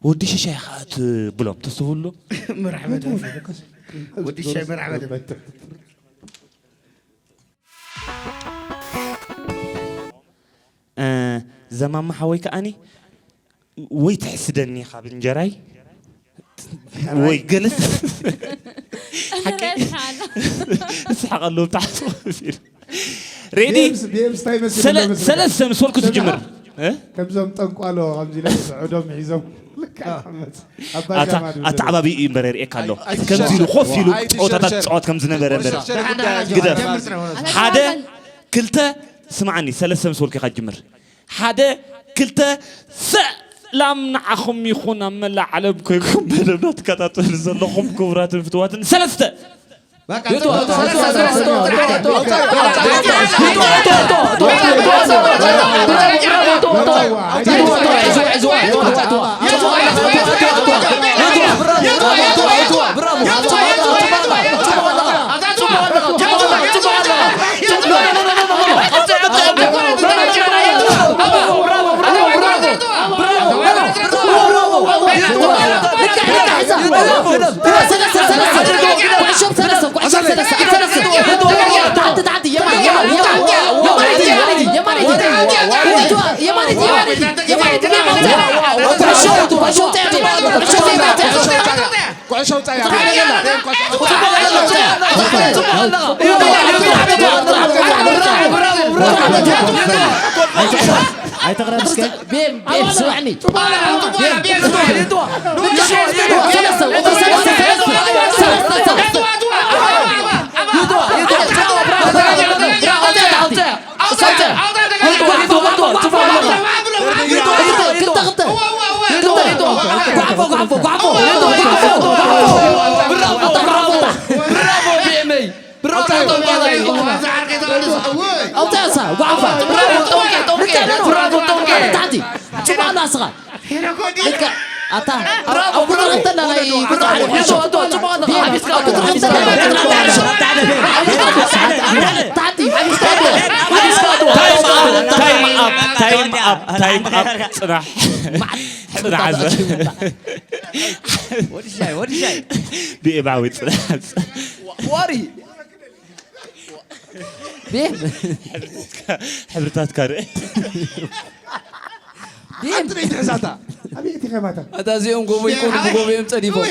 ወዲ ሽሻይ ኸዓ ትብሎም ተስተውሉ። መርሓባ ደም። ወዲ ሽሻይ መርሓባ ደም። እ፣ ዘማማ ሓወይ ከዓኒ ወይ ትሕስደኒ ካብ እንጀራይ ወይ ገለስ ሓቂ ተረድሓና። እስሓቅ ኣለዎ ብታሕቲ ኢሉ። ሬዲ ቢኤምስ ቢኤምስ እንታይ መስል ሰለ- መስል ሰለስተ ምስ በልኩ ትጅምር እ? ከምዞም ጠንቋሎ ከምዚ ኢለ ስዑዶም ሒዞም ልክዕ ዓመት ኣባ ኣታ- ሻማ ድብል ኣተዓባቢኡ እዩ እምበር የርእየካ ኣሎ ኣይ- ከምዚ ኢሉ ኮፍ ኢሉ ኣይ- ጨወታታት ሸርሸር- ፃወት ከም ዝነበረ እምበር ሸርሸር ጉዳይ ግደፍ ኣታ ሓደ ሓወይ። ክልተ ስምዓኒ ሰለስተ ምስ በልኩ ኢኻ ትጅምር ሓደ ክልተ ሰላም ንዓኹም ይኹን ኣብ መላእ ዓለም ኮይንኩም መደብና ትከታተሉ ዘለኹም ክቡራትን ፍትዋትን ሰለስተ ኩዕሾ ውፃያ ኣይተቕረብ እስከ ቤም ቤም ስማዕኒ ብራቮ ቤመይ ብራቮ ኣውፅኣሳ ጓዕፋ ብራቮ ጦንቄ ጦንቄ ብራቮ ጦንቄ ታሕቲ ጽቡቕ ኣላ እስኻ ልክዕ ኣታ ኣብ ቁፅሪ ክልተ ኣላ ናይ ቁፅሪ ሓደ ሒዞ ኩዕሾ ወዶ ጽቡቕ ኣለኻ ሓቢስካ ኣብ ቁፅሪ ክልተ ኣላ ናይ ቁፅሪ ሓደ ኩዕሾ ታሕቲ ሓቢስካ ወዶ ታይም ኣፕ ታይም ኣፕ ታይም ኣፕ ጽናሕ ጽናሕ ወዲ ሻይ ወዲ ሻይ ብኤባዊ ጽናሕ ዋሪ ቤም ሕብርታትካ ርእ ቤም ትሕዛታ ኣበይ እቲ ከማታ ኣታ እዚኦም ጎቦ ይኮኑ ብጎቦ እዮም ጸዲፎም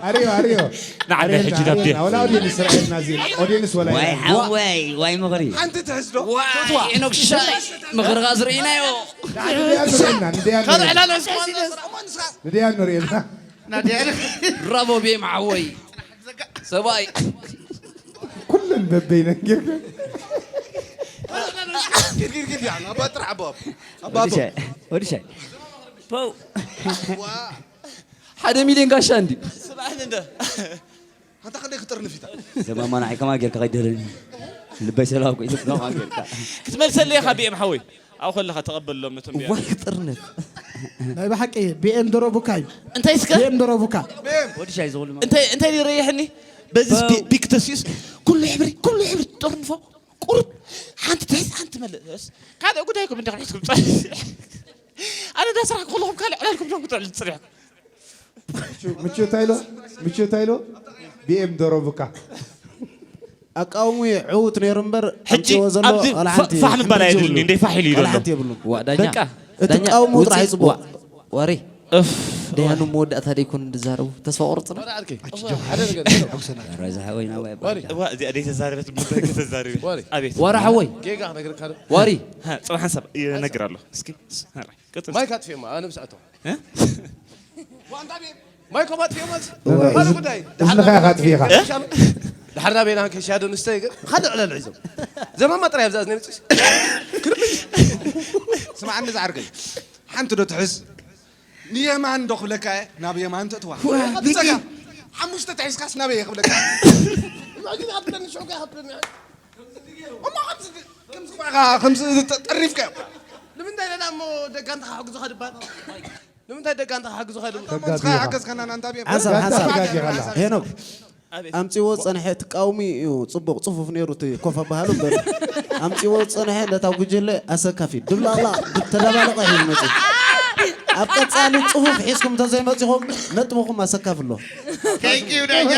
ኣሪዮ ኣሪዮ ንዓደ ሕጂ ናብ ኣሪዮ ወላ ኦዲየንስ ረኣየና እዚ ኦዲየንስ ወላ ዋይ ሓወይ ዋይ ምኽሪ ሓንቲ ትሕዝዶ ዋ ሄኖክ ሽሻይ ምኽርኻ ዝርኢናዮ ንደያ ካልእ ንሪኤና ዕላል ስማ ንደያ ንሪኤና ብራቮ ቤም ሓወይ ሰብኣይ ኩለን በበይነን ጌርካ ኪድ ኪድ ኪድ ያ ኣባ ጥራሕ ኣባ ኣባ ወዲ ሻይ ወዲ ሻይ ፖው ሓደ ሚልዮን ጋሻ እንዲ ስማዕኒ እንደ ኣንታ ክንደይ ክጥርንፍ ኢታ ዘማማ ንዓይ ከማ ጌርካ ከይደለኒ ልበይ ሰላም ኮይኑ ከማ ጌርካ ክትመልሰለይ ኢኻ ቢኤም ሓወይ ኣብኡ ከለኻ ተቐበሎም ነቶም ቢያ ዋይ ጥርንፍ ናይ ብሓቂ ቢኤም ደረቡካ እዩ እንታይ እስከ ቢኤም ደረቡካ ወዲ ሻይ ዝኹሉ እንታይ እንታይ ይረይሕኒ በዚ ፒክ ተሲኡስ ኩሉ ሕብሪ ኩሉ ሕብሪ ጠርንፎ ቁሩብ ሓንቲ ትሕዝ ሓንቲ መልእስ ካልእ ጉዳይኩም እንዲኹም ሒዝኩም ጸ ኣነ ዳ ስራሕ ክኹልኹም ካልእ ዕላልኩም ዶም ክትዕሉ ዝፅሪሕኩም ምቹ እንታይ ኢሎ ምቹ እንታይ ኢሎ ቢኤም ደረቡካ ኣቃውሙ ዕውት ነይሩ እምበር ሕጂ ኣምፅዎ ዘሎ ኣብዚ ዋላ ሓንቲ ፋሕ ምባል ሕምብርጅ ኣየድልን የብሉን። እንደ ፋሕ ኢሉ ዋላ ይደሎ ሓንቲ የብሉን ዋ ዳኛ በቃ እቲ ቃውሙ ጥራሕ ይፅቡቕ ወሪ እፍ ደያኑ መወዳእታ ደይኮን ዝዛረቡ ተስፋ ቆርፅ ነው ራዛ ሓወይና ዋይ እዋ እዚኣ ደይ ተዛረበት ጉዳይ ከተዛርብ ወሪ ኣቤት ወራ ሓወይ ጌጋ ክነግረካ ዶ ወሪ ሃ፣ ፅባሕ ሓንሳብ ይነግር ኣለኹ እስኪ ሃ፣ ቀፅል። ማይክ ኣጥፊኦማ ኣነ ምስ ኣተው እ? ማይኮም ኣጥፊኦማ እዋ፣ ካልእ እዚ- ጉዳይ እዚ ንኻ ኢኻ ኣጥፊእኻ ድሓር ናበይና ከሻዶ ንስተይ ግን ሓደ ዕለል ሒዞም ዘማማ ጥራይ ኣብዛ እዝነይ ምፅሽ ስማዕኒ ዝዓርከይ ሓንቲ ዶ ትሕዝ ንየማን ዶ ክብለካ እየ ናብ የማን ተእትዋ ንፀጋ ሓሙሽተ ተሒዝካስ ናበይ እየ ክብለካ እሞ ከምዚ ከምዚ ጠሪፍካ ንምንታይ ለና እሞ ደጋ እንተ ክሕግዙ ከድባ ንምንታይ ደጋ እንተ ክሕግዙ ከድባ ተጋግኻ ሓገዝካና ናንታ ብየ ሓንሳብ ሓንሳብ ተጋጊኻ ኣላ ሄኖክ ኣምፅዎ ዝፀንሐ እቲ ቃውሚ እዩ ፅቡቅ ፅፉፍ ነይሩ እቲ ኮፍ ኣባሃሉ እምበር ኣምፅዎ ዝፀንሐ ነታ ጉጅለ ኣሰካፊ ድብላላ ተደባለቀ እዩ ዝመፅእ ኣብ ቀጻሊ ጽፉፍ ሒዝኩም እንተዘይመጺኹም ነጥብኹም ኣሰካፍሎ። Thank you ዳኛ።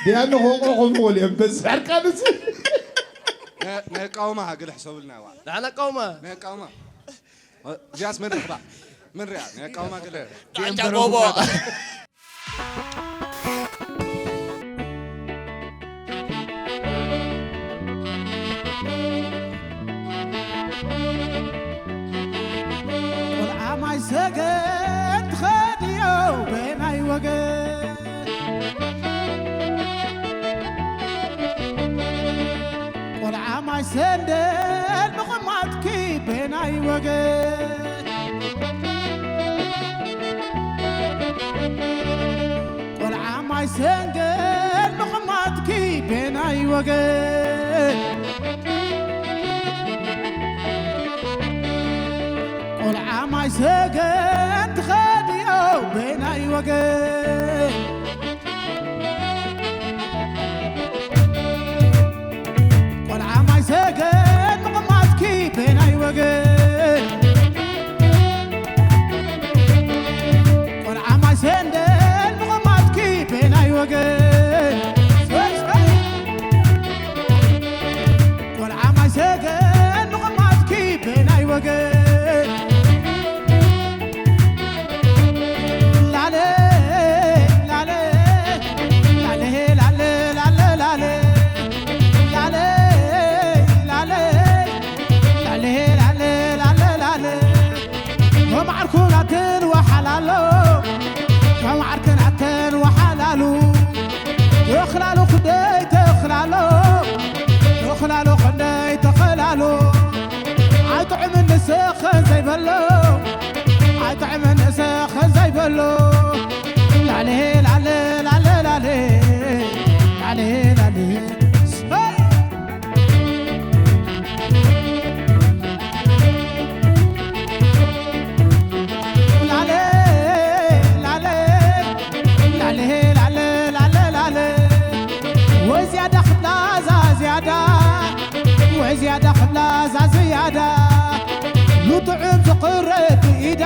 ዲያኑ ክወቕዑኹም ይኽእሉ እዮም በዚ ዕርቃን እዚ። ነቃውማ ግለ ሕሰብልና ዋ። ንዓና ቀውማ ነቃውማ እዚያስ መን ረኽባ? መን ሪኣ? ነቃውማ ግለ ዳኛ ጎቦ። ቆልዓ ማይ ሰገን ትኸድዮ በናይ ወገን ቆልዓ ማይ ሰንደል ምቕማጥኪ በናይ ወገን ቆልዓ ማይ ሰንገል ምቕማጥኪ ቤናይ ወገን ቆልዓ ማይ ሰገን ትኸድዮ ቤናይ ወገን ቆልዓ ማይ ሰገን ምቕማጥኪ ቤናይ ወገን ቆልዓ ማይ ሰንደል ምቕማጥኪ ቤናይ ወገን ቆልዓ ማይ ሰገን ምቕማጥኪ ቤናይ ወገን ላለ ላለ ላለ ላለ ላለ ላለ ላለ ላለ ላለ ላለ ላለ ላለ ከም ዓርኩን ኣተን ወሓላሎ ከም ዓርክን ኣተን ወሓላሉ ተኽላሉ ክንደይ ተኽላሎ ተኽላሎ ክንደይ ተኽላሎ ኣይጥዕምን ንስኽን ዘይበሎ ኣይጥዕምን ንስኽን ዘይበሎ ላሌ ላሌ ላሌ ላሌ ላሌ ላሌ ወዝያዳ ክብላ ዛ ዝያዳ ወዝያዳ ክብላ ዛ ዝያዳ ንጥዑም ዝቕረብ ብኢዳ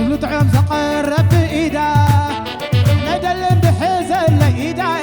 ንጥዑም ዝቕረብ ብኢዳ ናይ ደለ እንድሕዘለይ ኢዳ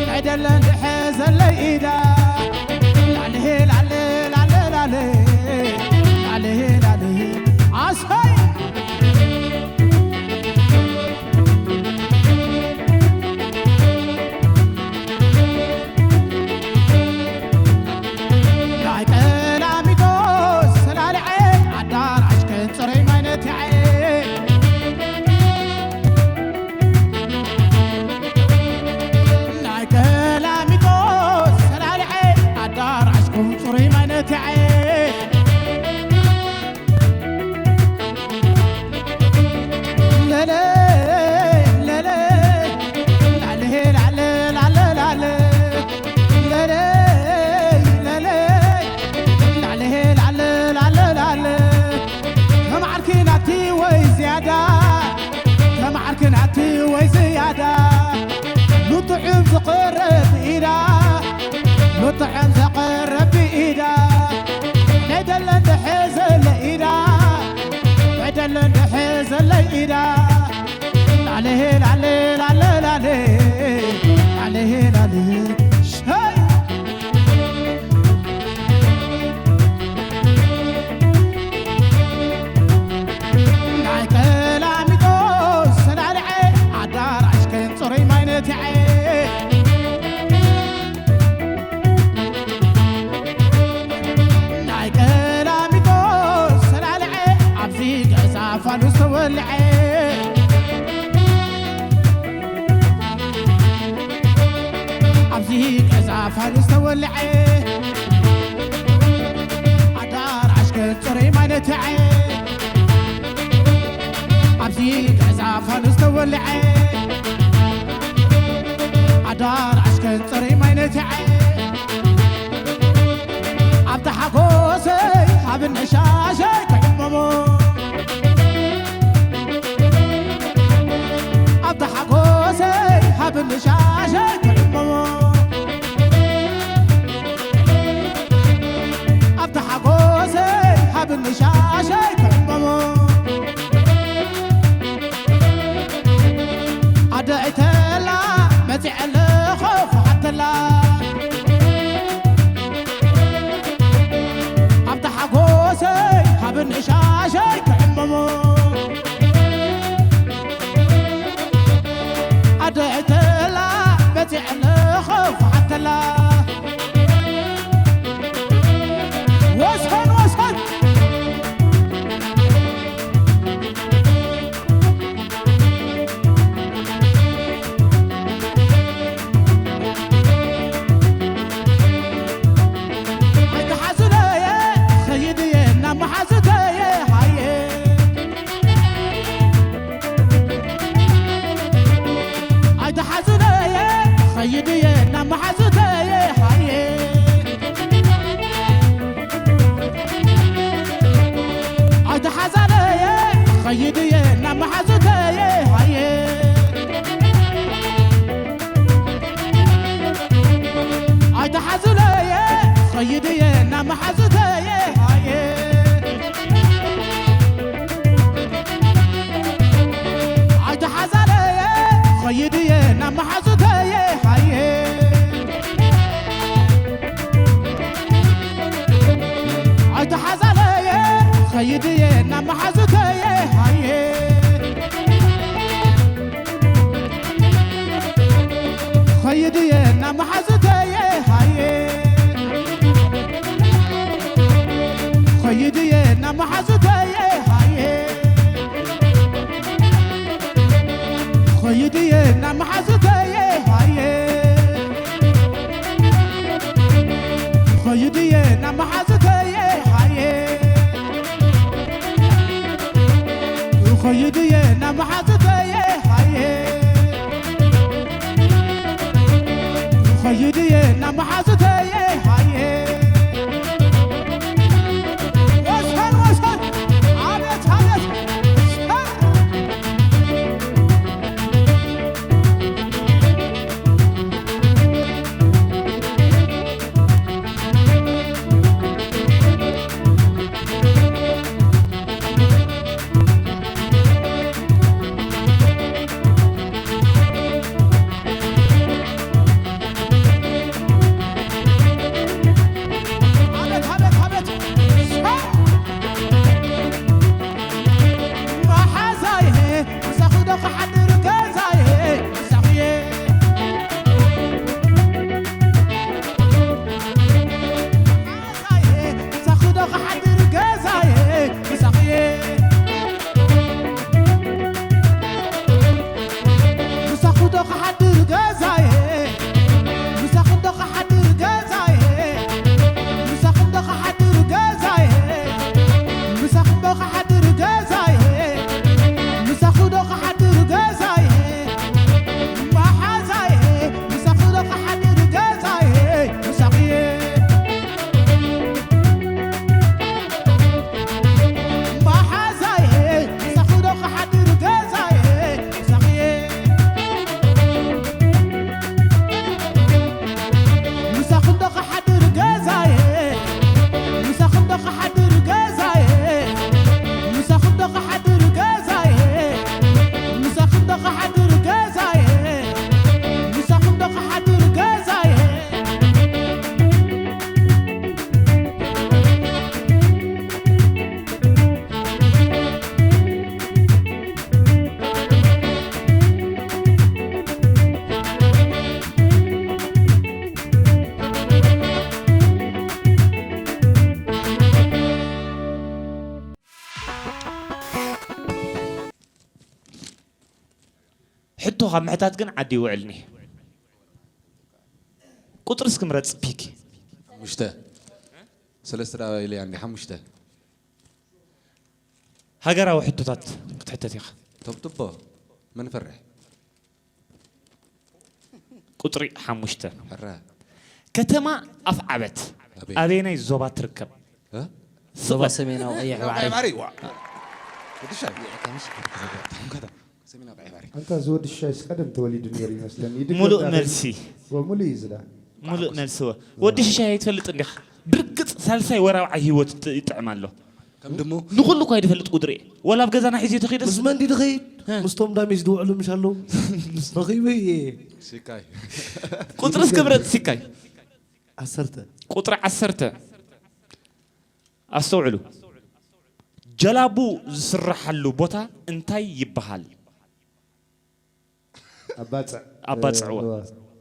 ናይ ደለ እንድሕዘለይ ኢዳ ላሌ ላሌ ላሌ ላሌ ላሌ ላሌ ሸይ ፋኑስ ተወልዐ ኣዳራሽ ከጽሪ ማይ ነትዐ ኣብዚ ገዛ ፋኑስ ተወልዐ ኣዳራሽ ከጽሪ ማይ ነትዐ ኣብታ ሓጎሰይ ሃብኒ ሻሸይ ክዕመሞ ኣብታ ሓጎሰይ ሃብኒ ሻሸይ ክዕመሞ ኣብታ ሓጎሰይ ሃብኒ ሻሸይ ክዕመሞ ኣደ እተላ መጺዐ ኣለኹ ክሓተላ ኣብታ ሓጎሰይ ሃብኒ ሻሸይ ክዕመሞ ኣደ እተላ መጺዐ ኣለኹ ክሓተላ ወሰን ወሰን ኣይትሓዙለየ ኸይድየ ናብ መሓዙተየ ሃየ ኣይትሓዙለየ ኸይድየ ናብ መሓዙተየ ሃየ ኣይትሓዛለየ ኸይድየ ናብ መሓዙተየ ሃየ ኣይትሓዙለየ ኸይድየ ናብ መሓዙተየ ሃየ ኣይትሓዛለየ ኸይድየ ናብ መሓዙተየ ሃየ ኣይትሓዛለየ ኸይድየ ናብ መሓዙተየ ሃየ ኸይድየ ናብ መሓዙተየ ሃየ ኸይድየ ናብ መሓዙተየ ሃየ ኸይድየ ናብ መሓዙተየ ሃየ ኸይድየ ናብ መሓዙተየ ሃየ ኸይድየ ናብ መሓዙተየ ሃየ ኸይድየ ናብ መሓዙተየ ሃየ ወሰን ወሰን ኣቤት ኣቤት ሕቶ ካብ ምሕታት ግን ዓዲ ይውዕልኒ። ቁጽሪ እስኪ ምረጽ ፒኪ። ሓሙሽተ። ሰለስተ ደኣ ኢለያ እንዲ ሓሙሽተ። ሃገራዊ ሕቶታት ክትሕተት ኢኻ። ተብትቦ። መን ፈርሕ? ቁጽሪ ሓሙሽተ። ሕራ። ከተማ ኣፍዓበት ኣበይ? ኣበየናይ ዞባ ትርከብ? እ? ዞባ ሰሜናዊ ቀይሕ ባሕሪ። ባሕሪ ዋ። ወዲ ሻይ። ታንከታ። ሰሜናዊ ቀይሕ ባሕሪ። ኣንታ እዚ ወዲ ሻይስ ቀደም ተወሊዱ ነይሩ ይመስለኒ። ይድገም ሙሉእ ዳኺ። መልሲ። ወ-፣ ሙሉእ እዩ ዝዳ። ሙሉእ መልሲ ወ-፣ ወዲ ሽሻይ ኣይትፈልጥ እንዲኻ። ብርግጽ ሳልሳይ ወራብዓይ ህይወት ት-፣ ይጥዕም ኣሎ። ከም ድሙ። ንኹሉ እኳ ይድፈልጥ ቁድሪ እየ። ወላ ኣብ ገዛና ሒዝዮ ተኺደስ ምስ መን ድዩ ድኸይድ? ምስቶም ዳሜጅ ዝውዕሉ ምሽ ኣለዉ? ረኺቡ እየ። ሲካይ። ቁጽሪ እስኪ ምረጽ ሲካይ። ዓሰርተ። ቁጽሪ ዓሰርተ። ኣስተውዕሉ። ጀላቡ ዝስረሓሉ ቦታ እንታይ ይበሃል? ኣባጽዕ። ኣባጽዕዋ። እ፣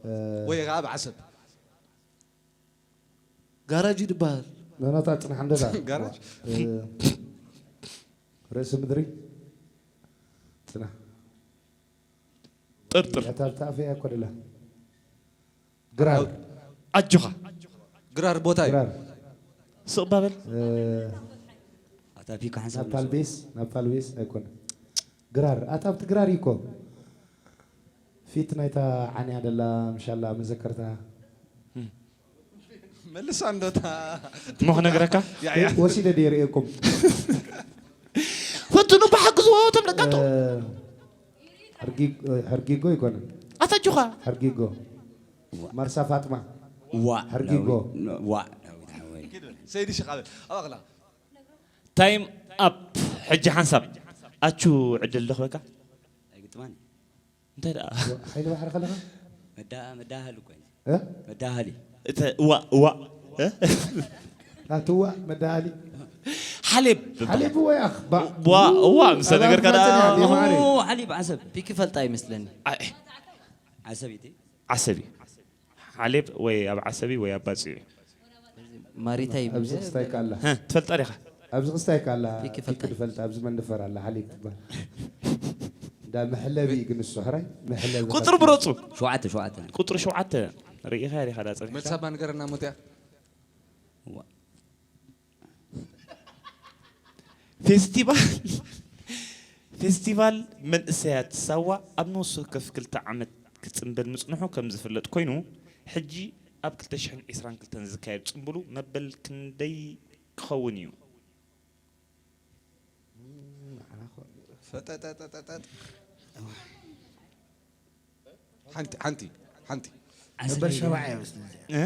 እ፣ ወይ ከዓ ኣብ ዓሰብ። ጋራጅ ይድበሃል። መናታ ጽናሕ እንደዛ። ጋራጅ? እ፣ ርእሲ ምድሪ። ጽናሕ። ጥርጥር። ያታ ብታፊ እኮ ደላ። ግራር። ኣጆኻ። ግራር ቦታ እዩ። ግራር። ስቕ ባበል። እ፣ ኣታ ፒኮ ሓንሳብ ናብ ፓልቤስ፣ ናብ ፓልቤስ ኣይኮነ። ግራር። ኣታ ኣብቲ ግራር እዩ እኮ። ፊት ናይታ ዓንያ ደላ ምሻላ መዘከርታ። መልሳ እንዶታ። እሞ ክነግረካ? ያ፣ ያ። ወሲደ ድየ ርእየኩም። ፈትኑ ብሓግዝዎ እቶም ደቃቶ። እ፣ ሕርጊ-፣ ሕርጊጎ ይኮነ። ኣታ ኣጆኻ። ሕርጊጎ። ማርሳ ፋጥማ። ዋ ሕርጊጎ። ዋ ዳዊት ሓወይ። ሰይዲ ሽቃበል። ኣባክላ። ታይም ኣፕ። ሕጂ ሓንሳብ ኣቹ ዕድል ደኽበካ። ኣይግጥማን። እንታይ ደኣ? ሓይሊ ባሕሪ ከለኻ? መዳ መዳሃሊ እኮ እዩ። እ? መዳሃሊ። እተ ዋ ዋ። እ? ኣትዋ መዳሃሊ። ሓሌብ። ሓሊቡ ወይ ኣኽ? ባ- ዋ ዋ ምስ ነገርካ ደኣ። ኣባትና ዲማ ማሪ። ኦ፣ ሓሊብ ዓሰብ። ፒክ ይፈልጣ ይመስለኒ። ኣይ፣ ዓሰብ ኢቲ። ዓሰቢ። ሓሌብ ወይ ኣብ ዓሰቢ ወይ ኣብ ባጽዕ እዩ። ማሪታይ ኣብዚ ክስታይ ካላ። ሀ፣ ትፈልጣ ዲኻ? ኣብዚ ክስታይ ካላ። ፒክ ይፈልጣ። ፒክ ይፈልጣ። ኣብዚ መንፈር ኣላ ሓሊብ ትባል። እንዳ መሕለቢ እዩ ግን እሱ ሕራይ መሕለቢ። ቁጽሪ ብረጹ። ሸውዓተ ሸውዓተ። ቁጽሪ ሸውዓተ። ርኢኻ ዲኻ ዳጸ? መልሳ ባንገርና ሙቲያ። ዋ። ፌስቲቫል ፌስቲቫል መንእሰያት ሳዋ ኣብ ነፍሲ ወከፍ ክልተ ዓመት ክጽንበል ምጽንሑ ከም ዝፍለጥ ኮይኑ፣ ሕጂ ኣብ ክልተ ሽሕን ዕስራን ክልተን ዝካየድ ጽምብሉ መበል ክንደይ ክኸውን እዩ? ፈጠጠጠጠጠጥ። ሓንቲ ሓንቲ ሓንቲ። መበል ሸባዓ ይመስል እዚኣ። እ?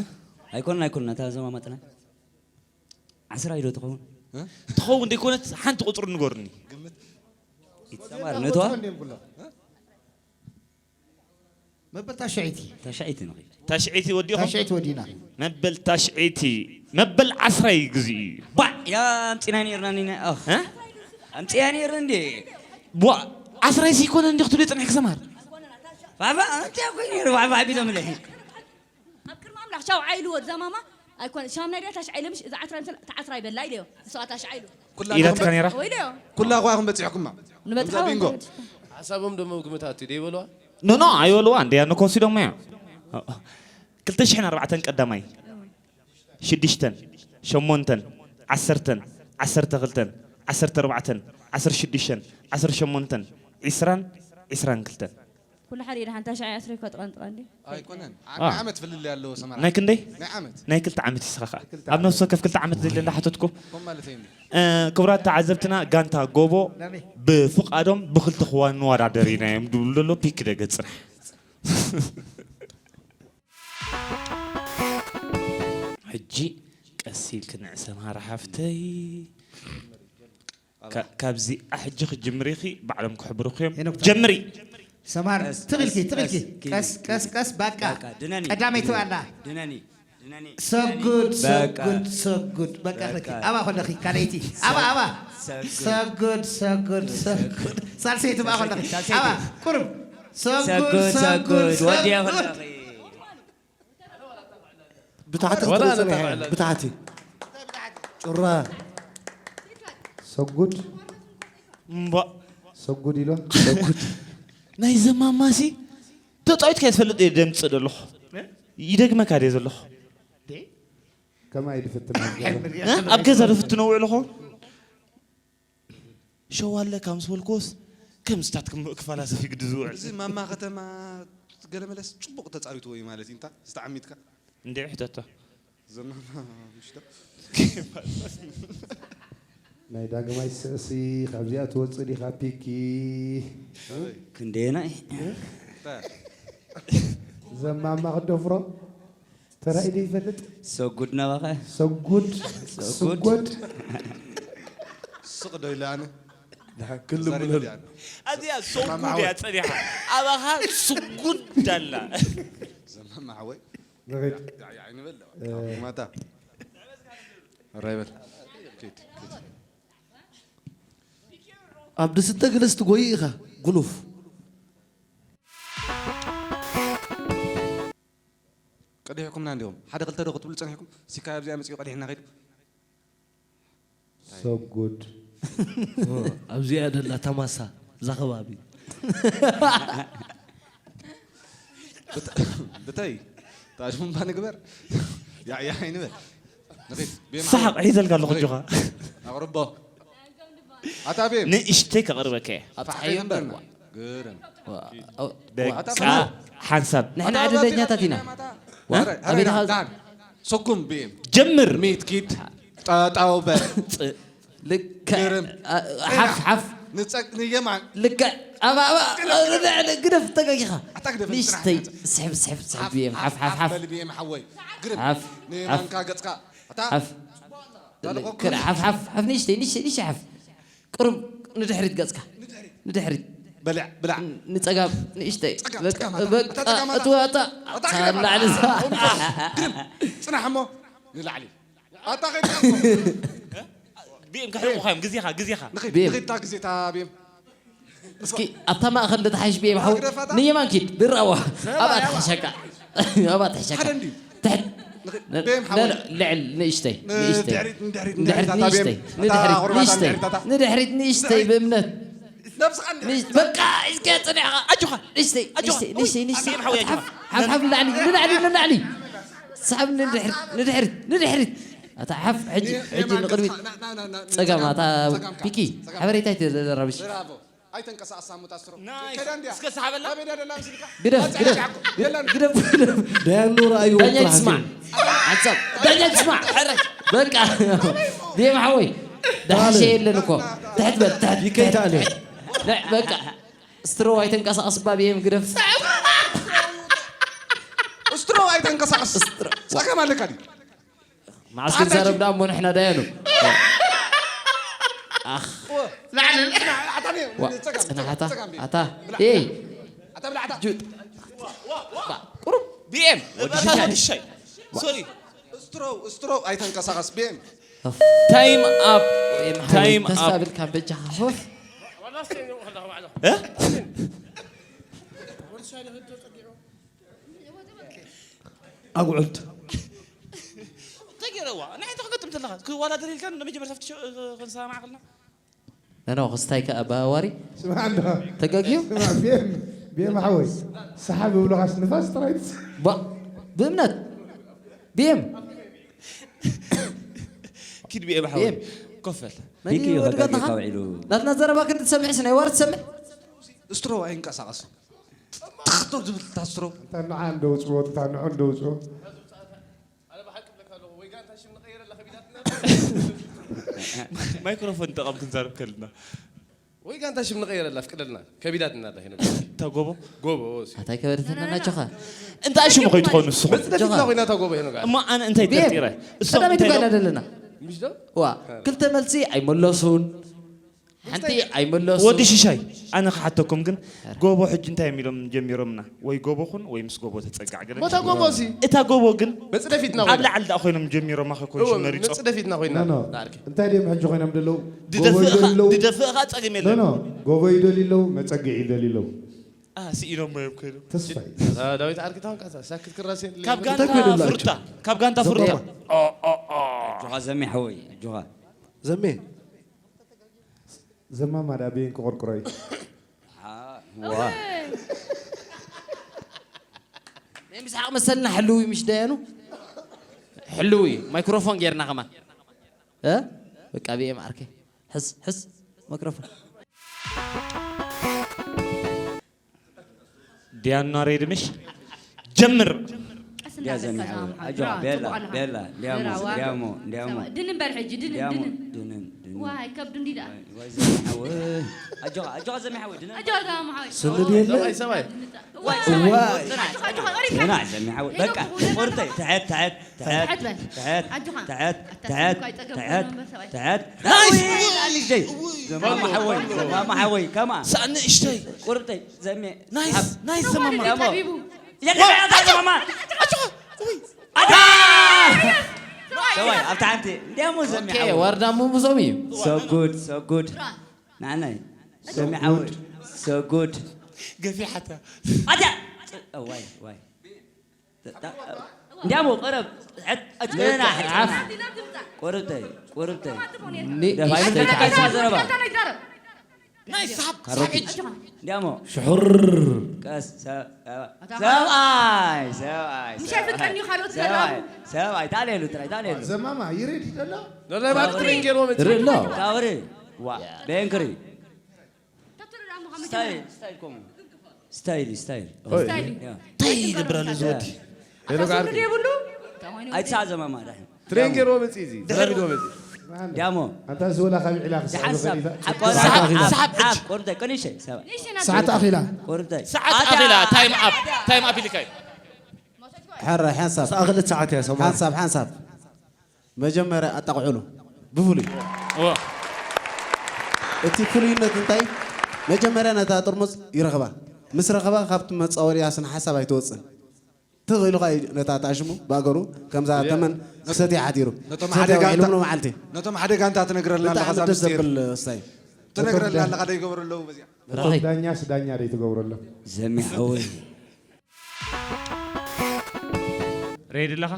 ኣይኮነን ኣይኮነን፣ ነታ ዘማማጥና ዓስራ ኢዶ ትኸውን። ትኸውን ደይኮነት ሓንቲ ቁጽሪ ንገሩኒ። ይትሰማር ነቷ መበል ታሽዐይቲ። ታሽዐይቲ ንኺድ። ታሽዐይቲ ወዲኹም? ታሽዐይቲ ወዲና። መበል ታሽዐይቲ፣ መበል ዓስራይ ግዜ እዩ። ባዕ ያ ኣምፂና ነርና ኒና ኣኽ እ? ኣምፅያ ነር እንዴ ቧ፣ ዓስራይ ዘይኮነ እንዲ ክትብሎ የፅንሕኪ ሰማር። ባባ ኣምፅያ ኮይ ነር ባባ ቢሎም ለሒ ኣብ ቅድሚ ኣምላኽ ቻው ዓይልዎ። እዛ ማማ ኣይኮነ ሻምናይ ድያ ታሽዓይ ኢለ ምሽ እዛ ዓስራ ምሰል ተዓስራ ይበላ ኢለዮ። ንስኻ ታሽዓይ ኢሉ ኩላ ኢላትካ ነይራ? ወይለዮ ኩላ ኳኹም በፂሕኩማ። ንበፅሖ እዛ ቢንጎ። ሓሳቦም ደሞ ግምታት እዩ ደይበልዋ። ኖ ኖ ኣይበልዋ እንደ ያነ ከወሲዶም እያ። ክልተ ሽሕን ኣርባዕተን ቀዳማይ ሽዱሽተን ሸሞንተን ዓሰርተን ዓሰርተ ክልተን ዓሰርተ ኣርባዕተን ዓሰርተ ሽዱሽተን ዓሰርተ ሸሞንተን ዒስራን ዒስራን ክልተን ኩሉ ሓደ ኢደ ሓንታ ሻዕ ዓስሪ እኮ ጥቐንጥቐ እንዲ ኣይኮነን። አ። ዓመት ፍልልይ ኣለዎ ሰማራ። ናይ ክንደይ? ናይ ዓመት። ናይ ክልተ ዓመት ይስኻኻ። ኣብ ነፍሲ ወከፍ ክልተ ዓመት ዘይለና ሓተትኩ። ከም ማለት እዩ። እ፣ ክቡራት ተዓዘብትና ጋንታ ጎቦ ብፍቓዶም ብክልተ ክዋን ንወዳደር ኢና እዮም ድብሉ ዘሎ ፒክ ደገ ፅናሕ። ሕጂ ቀስ ኢልክ ንዕ ሰማራ ሓፍተይ። ካ-፣ ካብዚ ኣሕጂ ክትጅምሪ ኢኺ፣ ባዕሎም ክሕብሩኺ እዮም። ሄኖክ፣ ጀምሪ። ሰማር ቀስ፣ ትኽልኪ ቀስ፣ ትኽልኪ ቀስ፣ ኪዲ። ቀስ ቀስ ቀስ ባቃ ባቃ፣ ድነኒ። ቀዳመይቲ ዋላ ድነኒ ድነኒ ሰጉድ በቃ። ሰጉድ ሰጉድ በቃ በቃ። ኽልኪ ኣባ ኾለኺ ካልኣይቲ ኣባ ኣባ ሰጉድ። ሰጉድ ሰጉድ ሰጉድ ሳልሰይቲ ብኣ ኾለኺ ሳልሰይቲ። ኣባ ቁሩብ ሰጉድ ሰጉድ ሰጉድ ሰጉድ ወዲያ ሰጉድ ኾለኺ ብታሕቲ ወላ ክትርኢ ነታ ጽኒሐ ዕለት። ብታሕቲ ጩራ ሰጉድ እምቧ ሰጉድ ኢሎ። ናይ ዘማማሲ ተጻዊትካ እየ ዝፈልጥ እየ ደምጽእ ዘለኹ። ይደግመካ ድየ ዘለኹ? ከማይ ድፍትን እ? ኣብ ገዛ ዶ ፍትኖ ውዕልኹ? ሸው ኣለካ ምስ በልክዎስ ከምዚ ታት ክም- ክፈላሰፍ ይግዲ ዝውዕል። እዚ ማማ ከተማ ገለመለስ ጽቡቕ ተጻዊትዎ እዩ ማለት እዩ። እንታ ዝተዓሚትካ እንዴ ሕተቶ ዘማማ ምሽቶ ናይ ዳግማይ ስእሲ ካብዚኣ ትወፅእ ዲኻ ፒኪ ክንደየናይ ዘማማ ክደፍሮ ተራእዩ ዶ ይፈልጥ ሰጉድ ናባኸ ሰጉድ ሰጉድ። ስጎድ ስቕ ዶ ኢለ ኣነ ክልምለል ኣዚኣ ሰጉድ እያ ጸኒሓ ኣባኻ ስጉድ ኣላ ዘማማ ሓወይ ንኺድ ያዕያዕ ንበል ማታ ራይበል ኪድ ኪድ ኣብ ድስተ ግልስ ትጎይ ኢኻ ጉኑፍ ቀዲሕኩምና እንዲኹም ሓደ ክልተ ዶ ክትብሉ ጸኒሕኩም ሲካይ ኣብዚኣ መጺኡ ቀዲሕና ከይዱ ሰጉድ ኣብዚኣ ደላ ተማሳ እዛ ከባቢ ብተይ ታሽሙምባ ንግበር ያዕያዕ ኣይንበል ንኺድ ቤም ሰሓቕ ሒዘልካ ኣለኹ እጆኻ ኣቕርቦ ኣታ ቤም ንእሽተይ ከቕርበከ እየ ፋሕ ከይንበልና ግርም በቃ ሓንሳብ ንሕና ዕድለኛታት ኢና ሰጉም ብኤም ጀምር ሚት ኪድ ጠጠው በል ልክዕ ግርም ሓፍ ሓፍ ንጸግ ንየማን ልክዕ ኣባባ ግደፍ ተጋጊኻ ኣታ ግደፍ ንእሽተይ ስሕብ ስሕብ ስሕብ ብኤም ሓፍ ሓፍ ሓፍ በል ብኤም ሓወይ ግርም ሓፍ ንየማንካ ገጽካ ኣታ ሓፍ ልክዕ ሓፍ ሓፍ ሓፍ ንእሽተይ ንእሽተይ ንእሽተይ ሓፍ ቅሩብ ንድሕሪት ገጽካ ንድሕሪት በልዕ ብላዕ ንጸጋም ንእሽተይ ጸጋም፣ በቃ ጸጋም፣ ኣታ፣ በቃ ጸጋም፣ ኣታ። እትወጣ ኣታ፣ ጸጋም፣ ላዕሊ ኣታ። ግርም ጽናሕ እሞ ንላዕሊ ኣታ ከይድካ እኮ። ቢም ከሕርቑኻ እዮም ግዜኻ ግዜኻ ንኺድ ቤም። ንኺድ እታ ግዜ እታ ቤም እስኪ ኣብታ ማእኸል ዶ ተሓይሽ ብኤም ሓው ግደፋታ። ንየማን ኪድ ብራዋ ኣብኣ ትሕሸካ ኣብኣ ትሕሸካ ሓደ እንድዩ። ትሕት ንኺድ ቤም ሓወይ ልዕል ንእሽተይ ንእሽተይ ንድሕሪት ንድሕሪት ንድሕሪት ንድሕሪት እታ ቤም ንእሽተይ እታ ንድሕሪት ቁርባታ ንእሽተይ ንድሕሪት እታ ንድሕሪት ንእሽተይ ብእምነት ነብስኻ ንድሕሪት ንእሽተይ በቃ እስከ ጽኒዕኻ ኣጆኻ ንእሽተይ ንእሽተይ ንእሽተይ ንእሽተይ ሓፍ ሓፍ ንላዕሊ ንላዕሊ ንላዕሊ ሰሓብ ንድሕሪት ንድሕሪት ንድሕሪት ኣታ ሓፍ ሕጂ ሕጂ ንቕድሚት ጸጋም ኣታ ፒኪ ሓበሬታ ይተዘረብሽ ብራቮ ኣይተንቀሳቐስ ኣሙት ኣስትሮ ናይስ። ከዳ እንድያ እስከ ሰሓበላ። ኣበይ ድያ ደላ ምስልካ ግደፍ ግደፍ ግደፍ ግደፍ ግደፍ ዳያ ኑር ኣዩ ዳኛ ትስማዕ ሓንሳብ ዳኛ ትስማዕ በቃ ቤም ሓወይ ዳሓሸ የለን እኮ ትሕት በል ትሕት ይከይታለ በቃ ስትሮ ኣይተንቀሳቐስ ባብየም ግደፍ ስትሮ ኣይተንቀሳቐስ ጸገም ኣለካ ድዩ መዓስ ክንዛረብ ደኣ እሞ ንሕና ዳያኑ ላዕሊ ላዕሊ ኣታ ዋ፣ ጽናሓታ ኣታ ኤይ ኣታ ብላዕታ ቁሩብ ቢኤም ወዲ ኣታ ሽሻይ። ወዲ ሽሻይ ሶሪ ስትሮ ስትሮ ኣይተንቀሳቐስ ቤም ታይም ኣፕ ታይም ተስፋ ኣፕ ብልካ በጃኻ ሆፍ እ? ኣጉዕልቱ ተገይረዋ ናይ ተክገጥም ተለኻ ክዋዳደር ኢልካ ንመጀመርታ ፍትሽ ክንሰማዕ ከልና ነኖ ክስታይ ከ ኣባዋሪ ስማዕ እንዶ ተጋግዩ ስማዕ ቤም ቤም ሓወይ ሰሓብ ይብሉኻስ ንፋስ ጥራይ ባ ብእምነት ብኤም ኪድ ቢኤም ሓወይ ቢኤም። ኮፈል ቢኪ እዩ ወድጋትኻ ከጋጊ ካብ ዒሉ ናትና ዘረባ ክንዲ ትሰምዕስ ናይ ዋር ትሰምዕ ስትሮ ኣይንቀሳቐስ ጥቕጥር ዝብል እታ ስትሮ እታ ንዓ እንደውፅዎ እታ ንዑ እንደውፅዎ ማይክሮፎን ጠቐም ክንዛረብ ከልና ወይ ጋንታ ሽም ንቀይረላ ፍቅደልና ከቢዳትና ዳሄነ እታ ጎቦ ጎቦ ኣታይ ከበደትና ናቸኻ እንታይ ሽሙ ከይትኾኑ ንስኹም መፅደፊትና ኮይና እታ ጎቦ ሄኖ ጋር እሞ ኣነ እንታይ ቤም ጠርጢረ እሶም ቀዳመይቲ እንታይ ጓና ኢሎም? ዘለና ምሽ ዶ ዋ ክልተ መልሲ ኣይመለሱን ሓንቲ ኣይመለሱ ወዲ ሽሻይ ኣነ ክሓተኩም ግን ጎቦ ሕጂ እንታይ እዮም ኢሎም ጀሚሮምና ወይ ጎቦ ኹን ወይ ምስ ጎቦ ተፀጋዕ ገለ ቦታ ጎቦ ሲ እታ ጎቦ ግን መፅደፊትና ኣብ ኮይና ላዕሊ ዳ ኮይኖም ጀሚሮማ ከኮንሽ መሪፆም መፅደፊትና ኮይና ኖ፣ ኖ። ዳርኪ እንታይ ድዮም ሕጂ ኮይኖም ዘለዉ ድደፍእ ጎቦ ይደልዩ ኣለዉ ድደፍእ ኻ ፀገም ኖ የለን ኖ ጎቦ ይደልዩ ኣለዉ መፀግዒ ይደልዩ ኣለዉ ስኢኖም እዮም ኮይኖም ተስፋይ ዳዊት ዓርኪ ታውን ካሳ ሳክት ክራሴ ካብ እንታይ ጋንታ ኮይኑላችሁ? ፍሩታ ካብ ጋንታ ፍሩታ ኣጆኻ ዘሚ ሓወይ ኣጆኻ ዘሜ ዘማማ ዳ ቤን ክቆርቁሮ እዩ ዋ ምስሓቕ መሰልና። ሕልው እዩ፣ ምሽ ደያኑ? ሕልው እዩ። ማይክሮፎን ጌርና ከማን። እ? በቃ ብኤም ዓርከይ። ሕስ፣ ሕስ፣ ማይክሮፎን። ዲያና ሬድ ምሽ? ጀምር። ቀስ እንዳ ዲያ በልካ ዘሚሓዊ። ዛምሓ። ኣጆኻ፣ ብራቮ፣ ቤላ፣ ጽቡቕ ኣለኻ። ቤላ፣ እንዲያሞ፣ ብራቮ። እንዲያሞ፣ እንዲያሞ። ሰባ-፣ ድንን በል ሕጂ፣ ድንን፣ እንዲያሞ፣ ድንን። ድንን፣ ድንን። ዋይ፣ ከብዱ እንዲ ደኣ። ዋይ፣ ዘሚሓዊ። ኣጆኻ፣ ኣጆኻ፣ ዘሚሓዊ፣ ድንን። ኣጆኻ፣ ዛምሓ። ስንዲ የለ? ሰባይ፣ ሰባይ። ዋይ፣ ዋይ። ኣጆኻ፣ ኣጆኻ፣ ቀሪብካ። ጽናሕ፣ ዘሚሓዊ። ሄሎ፣ በቃ፣ ብኹሉ ቁርጠይ፣ ትሕት፣ ትሕት። ትሕት፣ ትሕት በል። ትሕት፣ ኣጆኻ። ትሕት፣ ኣታ ትሕት፣ ስንኳ ይጠገብ ትሕት፣ ነበር ሰብኣይ። ትሕት። ኣይ፣ ኣይ፣ ኣይ፣ ኣይ፣ ኣይ። ዘማማ ሓወይ፣ ዘማማ ሓወይ፣ ከማ። ሳእ ንእሽተይ። ቁርጠይ፣ ዘሜ። ናይስ፣ ሃብ። ናይስ ዘማማ። ደሞ። ጠቢቡ። የለ፣ ኣታ ዘማማ። ኣጆኻ፣ ውይ። ኣታ! ሰብኣይ፣ ኣብታ ሓንቲ። እንዲያሞ ዘሜ ኦኬ፣ ሓወይ። ዋርዳ ሙሙዞም እዩ። So good, so good። ንዓናይ። So ዘሜ ሓወይ። Good. So good። ገፊሓታ። ኣታ! እ፣ ዋይ፣ ዋይ። እንዲያሞ ቀረብ፣ ሕት-፣ ሕት-፣ ሕት-፣ ዓፍ። ቁርብተይ፣ ቁርብተይ። ኒ-፣ ደፋይ ንእሽተይ ምትንካ ተዓዘብ። ዘረባ። ናይ ሳብ ካሮት። ሳብ እጅ። እንዲያሞ። ሽሑር። ቀስ፣ ሰ-፣ ሰ-፣ ኣታ ሰብኣይ፣ ሰብኣይ፣ ምሽ ሰብኣይ። ኣይፍልጠኒ እዩ ካልኦት ሰብኣይ፣ ዘላቡ። ሰብኣይ፣ ታሌሉ ጥራይ፣ ታሌሉ። ዘማማ፣ ይሬድ ይደሎ? ኖ፣ ናይ ባዕሉ ትሬን ገይርዎ መጽእ። ርእ ኣሎ። ታወሪ። ዋ፣ ቤንክሪ። ስታይል፣ ስታይል ኮሙ። ስታይል፣ ስታይል። ኦይ። ስታይል። ያ። እንታይ ይገብረሉ እዚ ወዲ? ሄሎ፣ ኣታ ጋር ሱንዲ የብሉ? ኣይትሳዕ ዘማማ፣ ዳሕን። ትሬን ገይርዎ መጽእ እዚ። ድሕር። ዘራቢዶ መጽእ። ዳሞ። ኣንታ ዝወላ ካብ ዒላ ክሳዕ ድሓን ሳብ። ዝኸይድ። ሓቆር። ሰሓብ፣ ሰሓብ፣ ሰሓብ። ሓብ። ቆርተ፣ ቀኒሸ፣ ሰባ። ንእሽተይ ናት። ሰዓት ኣኺላ። ቆርተ። ሰዓት ኣታ። ኣኺላ፣ ታይም ኣፕ፣ ታይም ኣፕ ኢልካዩ። ሕረ፣ ሓንሳብ። ሰዓት ክልተ ሰዓት እያ፣ ሰማን። ሓንሳብ፣ ሓንሳብ። መጀመርያ ኣጣቕዕሉ ብፍሉይ። ዋ። እቲ ፍሉይነት እንታይ? መጀመርያ ነታ ጥርሙዝ ይረኽባ። ምስ ረኸባ ካብቲ መጻወድያ ስነ ሓሳብ ኣይትወጽእን። ትኽ ኢሉ ኸኣ እዩ ነታ ተኣሽሙ ብኣገሩ ከምዛ ያ። ተመን ክሰትያ ሓዲሩ። ነቶም ሰትያ ሓደ ውዒሉ ጋንታ፣ ሎምሎ መዓልቲ። ነቶም ሓደ ጋንታ ትነግረልና ብጣዕሚ ኣለኻ እዛ ደስ ምስጢር። ዘብል ስታይ። ትነግረልና ኣለኻ ዶ ይገብሩ ኣለዉ በዚኣ? ነቶም ራኸይ። ዳኛስ ዳኛ ዶ ትገብረሎም? ዘሚሓወይ። ሬዲ ኣለኻ?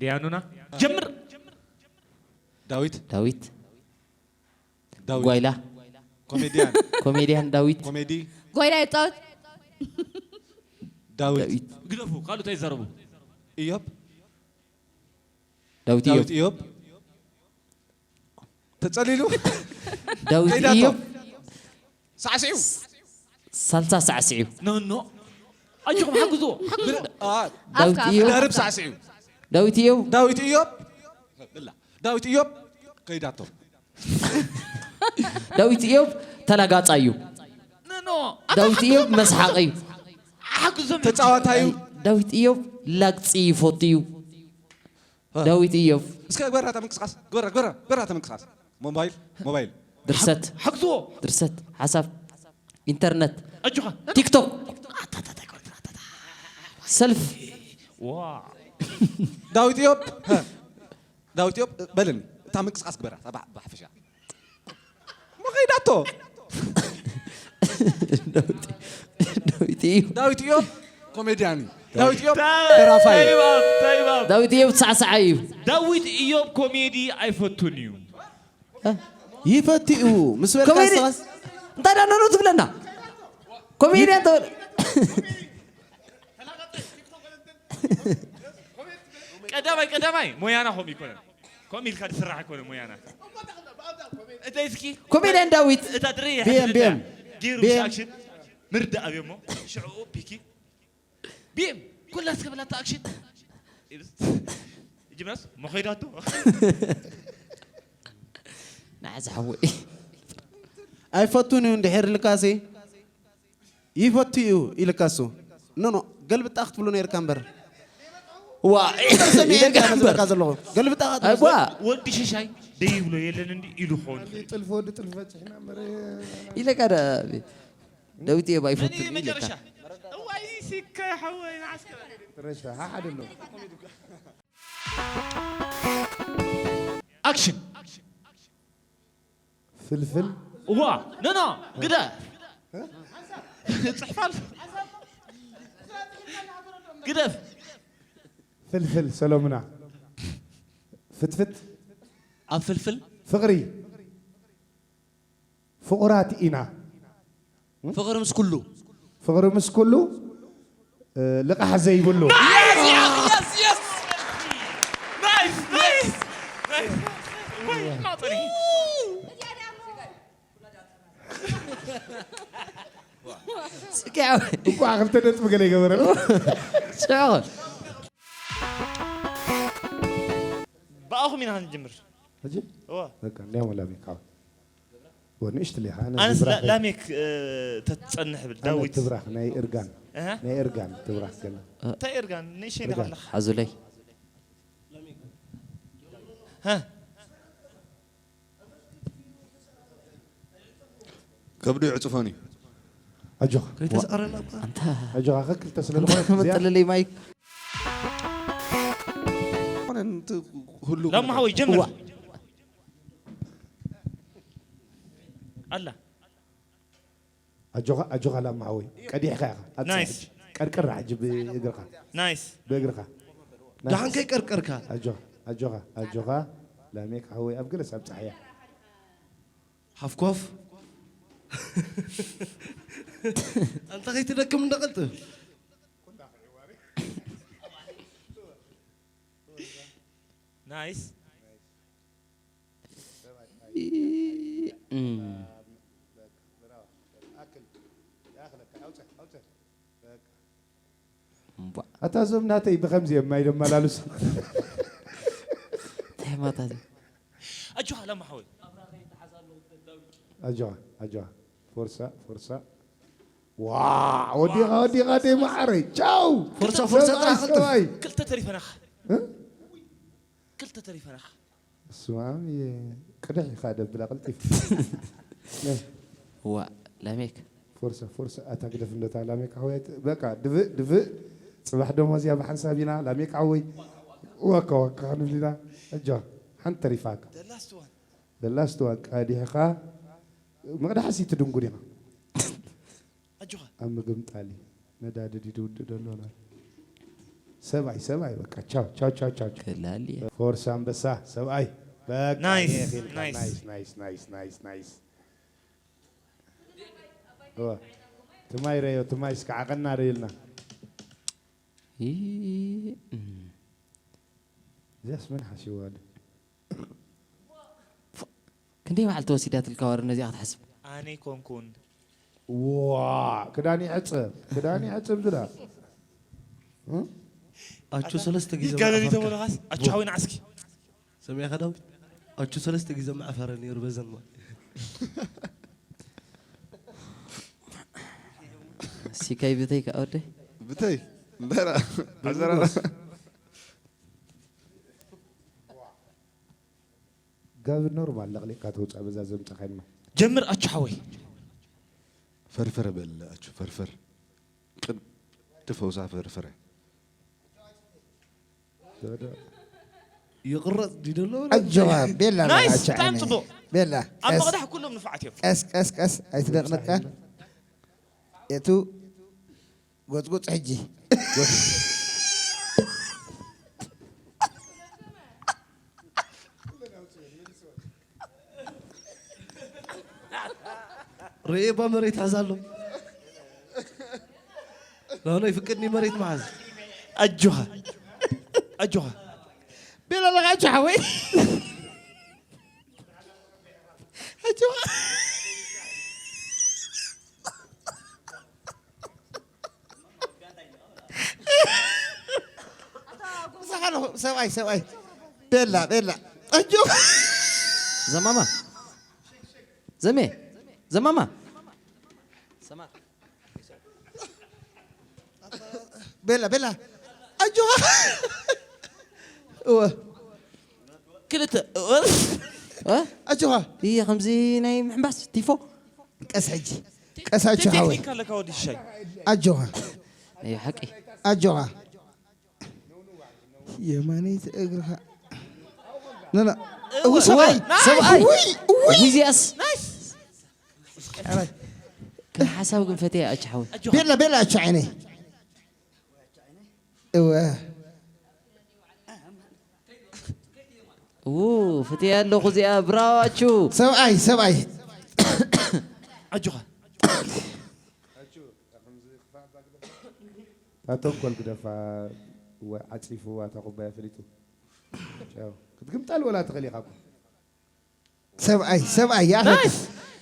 ዲያኑና? ጀምር! ዳዊት። ዳዊት። ዳዊት። ጓይላ። ኮሜድያን። ኮሜድያን ዳዊት። ኮሜዲ። ጓይላ ይጻወት። ዳዊት። ዳዊት። ግደፉ፣ ካልኦት ኣይዛረቡ። ኢዮብ። ዳዊት ኢዮብ። ዳዊት ኢዮብ። ተጸሊሉ። ዳዊት ከይዳቶ። ኢዮብ። ሳዕስዒው። ሳልሳ ሳዕስዒው። ኖ፣ ኖ። ኣጆኹም ሓግዝዎ። ሓግዝዎ። አ፣ ዳዊት ኣፍካ፣ ኢዮብ። ኣፍካ፣ ደርብ ኣፍካ። ሳዕስዒው። ዳዊት ኢዮብ። ዳዊት ኢዮብ። ብላ። ዳዊት ኢዮብ ከይዳቶ። ዳዊት ኢዮብ ተላጋጻ እዩ። ኖ፣ ኖ። ዳዊት ኢዮብ መስሓቂ እዩ። ሓግዞም። ተጻዋታይ እዩ። ዳዊት ኢዮብ ላግጺ ይፈቱ እዩ። እ። ዳዊት ኢዮብ። እስከ ግበራ እታ ምንቅስቃስ፣ ግበራ፣ ግበራ፣ ግበራ እታ ምንቅስቃስ። ሞባይል፣ ሞባይል። ድርሰት። ሓግዝዎ። ድርሰት፣ ሓሳብ፣ ኢንተርነት፣ ኣጆኻ። ቲክቶክ፣ ሰልፍ። ዋ። ዳዊት ኢዮብ፣ እ። ዳዊት ኢዮብ፣ በለኒ፣ እታ ምንቅስቃስ ግበራ፣ እታ ብሓ-፣ ብሓፈሻ። መኸይዳቶ። ዳዊት፣ ዳዊት ኢዮብ። ዳዊት ኢዮብ ኮሜድያን እዩ። ዳዊት ኢዮብ ታይም፣ ደራፋይ እዩ። ታይም ኣፕ፣ ታይም ኣፕ። ዳዊት ኢዮብ ሳዕሳዓይ እዩ። ዳዊት ኢዮብ ኮሜዲ ኣይፈቱን እዩ። እ? ይፈቱ እዩ። ምስ በልካ ኮሜዲ ንስኻስ? እንታይ ደኣ ኖኖ ትብለና? ኮሜድያን ተበል-፣ ቀዳማይ፣ ቀዳማይ ሞያና ከምኡ ይኮነን። ከምኡ ኢልካ ዝስራሕ ኣይኮነን ሞያና። እንታይ እስኪ? ኮሜድያን ዳዊት። እታ ድሬ ቢኤም፣ ቢኤም። ገይሩ ቢኤም። ምስ ኣክሽን ምርዳእ ኣብዮ እሞ ሽዕኡ ፒኪ። ቢኤም፣ ኩላ እስከ በላታ ኣክሽን። ጅምራስ መኸይዳቶ። ንዓዚ ሓወይ። ኣይፈቱን እዩ እንድሕር ኢልካሲ። ይፈቱ እዩ ኢልካ እሱ። ኖ፣ ኖ፣ ገልብጣ ክትብሎ ነይርካ እምበር። ዋ፣ ሰሚዐ ኢለካ ኢለካ እምበር። ዝብለካ ዘለኹ። ገልብጣ ኣይዋ። ክትብሎ። ወዲ ሽሻይ ደይብሎ የለን እንዲ ኢሉ ክኸውን ይኽእል። ጥልፊ ወዲ ጥልፊ በፂሕና እምበር። ኢለካ ዳ-፣ ዳዊት እዮብ ኣይፈቱን መን እዩ ኢለካ። መጨረሻ? እዋይ፣ ሲከ ሓወይ፣ ንዓስከ። መጨረሻ፣ ሓሓደ ኣሎ። ኣክሽን። ፍልፍል። እዋ፣ ኖ፣ ኖ፣ ግደ። ጽሕፋል። ግደፍ። ፍልፍል ሰሎምና። ፍትፍት። ኣብ ፍልፍል። ፍቕሪ። ፍቑራት ኢና። ፍቕሪ ምስ ኩሉ። ፍቕሪ ምስ ኩሉ። እ፣ ልቓሕ ዘይብሉ። Yes, yes, yes, yes. Nice, nice, nice. Wait, not any. ጽግያዊ እንኳዕ ክልተ ነጥቢ ገለ ይገበረ። ጽዑቕ ብኣኹም ኢና ክንጅምር። ሕጂ እዋ። በቃ እንዲያውም ላሜክ ካው ወንእሽት ሊኻ ኣነስ ላ- ላሜክ እ፣ ተትጸንሕ ብል ዳዊት። ትብራኽ ናይ እርጋን እህ? ናይ እርጋን ትብራኽ ገለ እንታይ እርጋን ንእሽተይ ኢኻ ኣለኻ። ሓዙለይ ሀ? ከብዱ ይዕፅፎን እዩ። ኣጆኻ ከይተስኣረና እባ። ኣንታ ኣጆኻ ከክልተ ስለ ኣንታ ዝኾነ እዚኣ መጠለለይ ማይክ ኮነ እንት ሁሉ ላማ ሓወይ ጀምር። ኣላ ኣጆኻ ኣጆኻ ላማ ሓወይ ቀዲሕካ ኢኻ። ኣብዛ ናይስ። ሕጂ ቀርቅራ ሕጂ ብእግርኻ ናይስ። ብእግርኻ ናይስ። ደሓን ከይቀርቀርካ ኣጆኻ ኣጆኻ ኣጆኻ ላሜክ ሓወይ ኣብ ገለ ሳብ ጻሕያ ሃፍኮፍ ኣንተ ከይትደክም እንደቐልጥፍ ናይስ። እምቧ ኣታ እዞም ናተይ ብኸምዚ እዮም ማይ ደመላልሱ። እንታይ ማታ እዚ ኣጆኻ ላማ ሓወይ። ኣጆኻ ኣጆኻ ፎርሳ ፎርሳ ዋ ወዲኻ ወዲኻ ደይ መዓረይ ቻው ፎርሳ ፎርሳ ሰብኣይ ጥራሕ ቀልጥፍ። ሰብኣይ ክልተ ተሪፈናኻ። እ? ክልተ ተሪፈናኻ። ስማም ቅድሕ ኢኻ ደብላ ቀልጢፍ ዋ ላሜክ ፎርሳ ፎርሳ ኣታ ግደፍ እንደታ ላሜክ ኣሕዋይ በቃ ድፍእ ድፍእ ጽባሕ ደሞ እዚኣ ብሓንሳብ ኢና ላሜክ ዓወይ ዋካ ዋካ ክንብል ኢና። ኣጆኻ ሓንቲ ተሪፋካ The last one. ዘላስትዋ ቀዲሕኻ መቕዳሕሲ ትድንጉር ኢኻ። ኣጆኻ። ኣብ ምግምጣል እዩ ነዳዲ ድዩ ድውድእ ደሎ ላ ሰብኣይ ሰብኣይ በቃ ቻው ቻው ቻው ቻው ቻው። ክላል እየ ፎርሳ ኣንበሳ ሰብኣይ በቃ ናይስ፣ ይኽ ኢልካ። ናይስ። ናይስ ናይስ ናይስ ናይስ ናይስ እወ ትማይ ረዮ ትማይ እስከ ዓቐና ረዩልና ይ- እም። እዚያስ መን ሓሲዋ ዶ ክንደይ በዓል ተወሲዳትልካ ዋር ነዚኣ ክትሓስብ ኣነ ይኮንኩን ዋ ክዳን ይሕፅብ ክዳን ይሕፅብ ዝዳ ኣቹ ሰለስተ ግዜ ይጋለል መዓፈርካ። ተበለኻስ ኣቹ ሓዊና ዓስኪ ሰሚዕካ ዳዊት ኣቹ ሰለስተ ግዜ መዓፈረ ነይሩ በዘን ማ ሲካይ ብተይ ከዓ ወደይ ብተይ እምበራ ሓዘራ ጋብ ኖርማል ለቕሊቕካ ተውፃእ በዛ ዘምፀኻይማ ጀምር ኣቹ ሓወይ ፈርፈር በል ኣቹ ፈርፈር ቅድ ፈውሳ ፈርፈረ ይቕረፅ ድደሎ ኣጆኻ ቤላ ናይስ፣ በላቻ ብጣዕሚ ዓይነይ። ጽቡቕ። ቤላ ኣብ ቀስ መቕዳሕ ኩሎም ንፋዓት እዮም ቀስ ቀስ ቀስ ኣይትደቕነቃ የቱ ጎፅጎፅ ሕጂ ርእየ ባ መሬት ሓዝ ኣሎ ናሆነ ይፍቅድኒ መሬት መሓዝ ኣጆኻ ኣጆኻ ቤላ ለቃቸው ሓወይ ሰብኣይ ሰብኣይ ቤላ ቤላ ኣጆ ዘማማ ዘሜ ዘማማ ቤላ ቤላ ኣጆኻ እወ ክልተ እ? ኣጆኻ እየ ከምዚ ናይ ምሕንባስ ቲፎ ቀስ ሕጂ ቀስ ኣጆ ሓወይ ቴክኒክ ኣለካ ወዲ ሽሻይ ኣጆኻ እዩ ሓቂ ኣጆኻ የማነይቲ እግርኻ ነና እወ፣ ሰብኣይ ናይስ! ሰብኣይ ውይ ውይ እዚኣስ ሓሳብ ግን ፈትያ ኣች ሓወይ ቤላ ቤላ ኣቻ ዓይነይ እወ ው ፍትያ ኣለኹ እዚኣ ብራዋቹ ሰብኣይ ሰብኣይ ኣጆኻ ኣተንኮል ግደፋ። ወ-፣ ዓጺፉ ኣታ ኩባያ ፈሊጡ። ቻው። ክትግምጣል ወላ ትኽእል ኢኻ እኮ። ሰብኣይ፣ ሰብኣይ፣ ይኣኽለካ። ናይስ።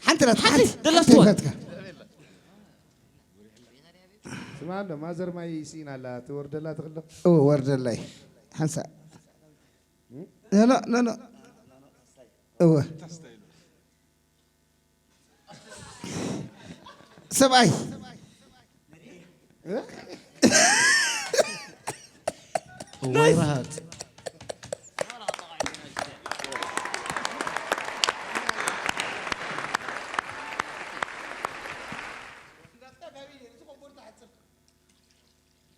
ሓንቲ ናት፣ ሓንቲ፣ ሓንቲ፣ the last ሓንቲ one። ይፈትካ። ስማ እንዶ ማዘር ማይ ስኢና ኣላ፣ ትወርደላ ትኽእል ዶ? እወ፣ ወርደላይ። ሓንሳእ። እም? ኖ፣ ኖ፣ ኖ፣ ኖ። እወ። ሰብኣይ። እዋይ ራሃጽ።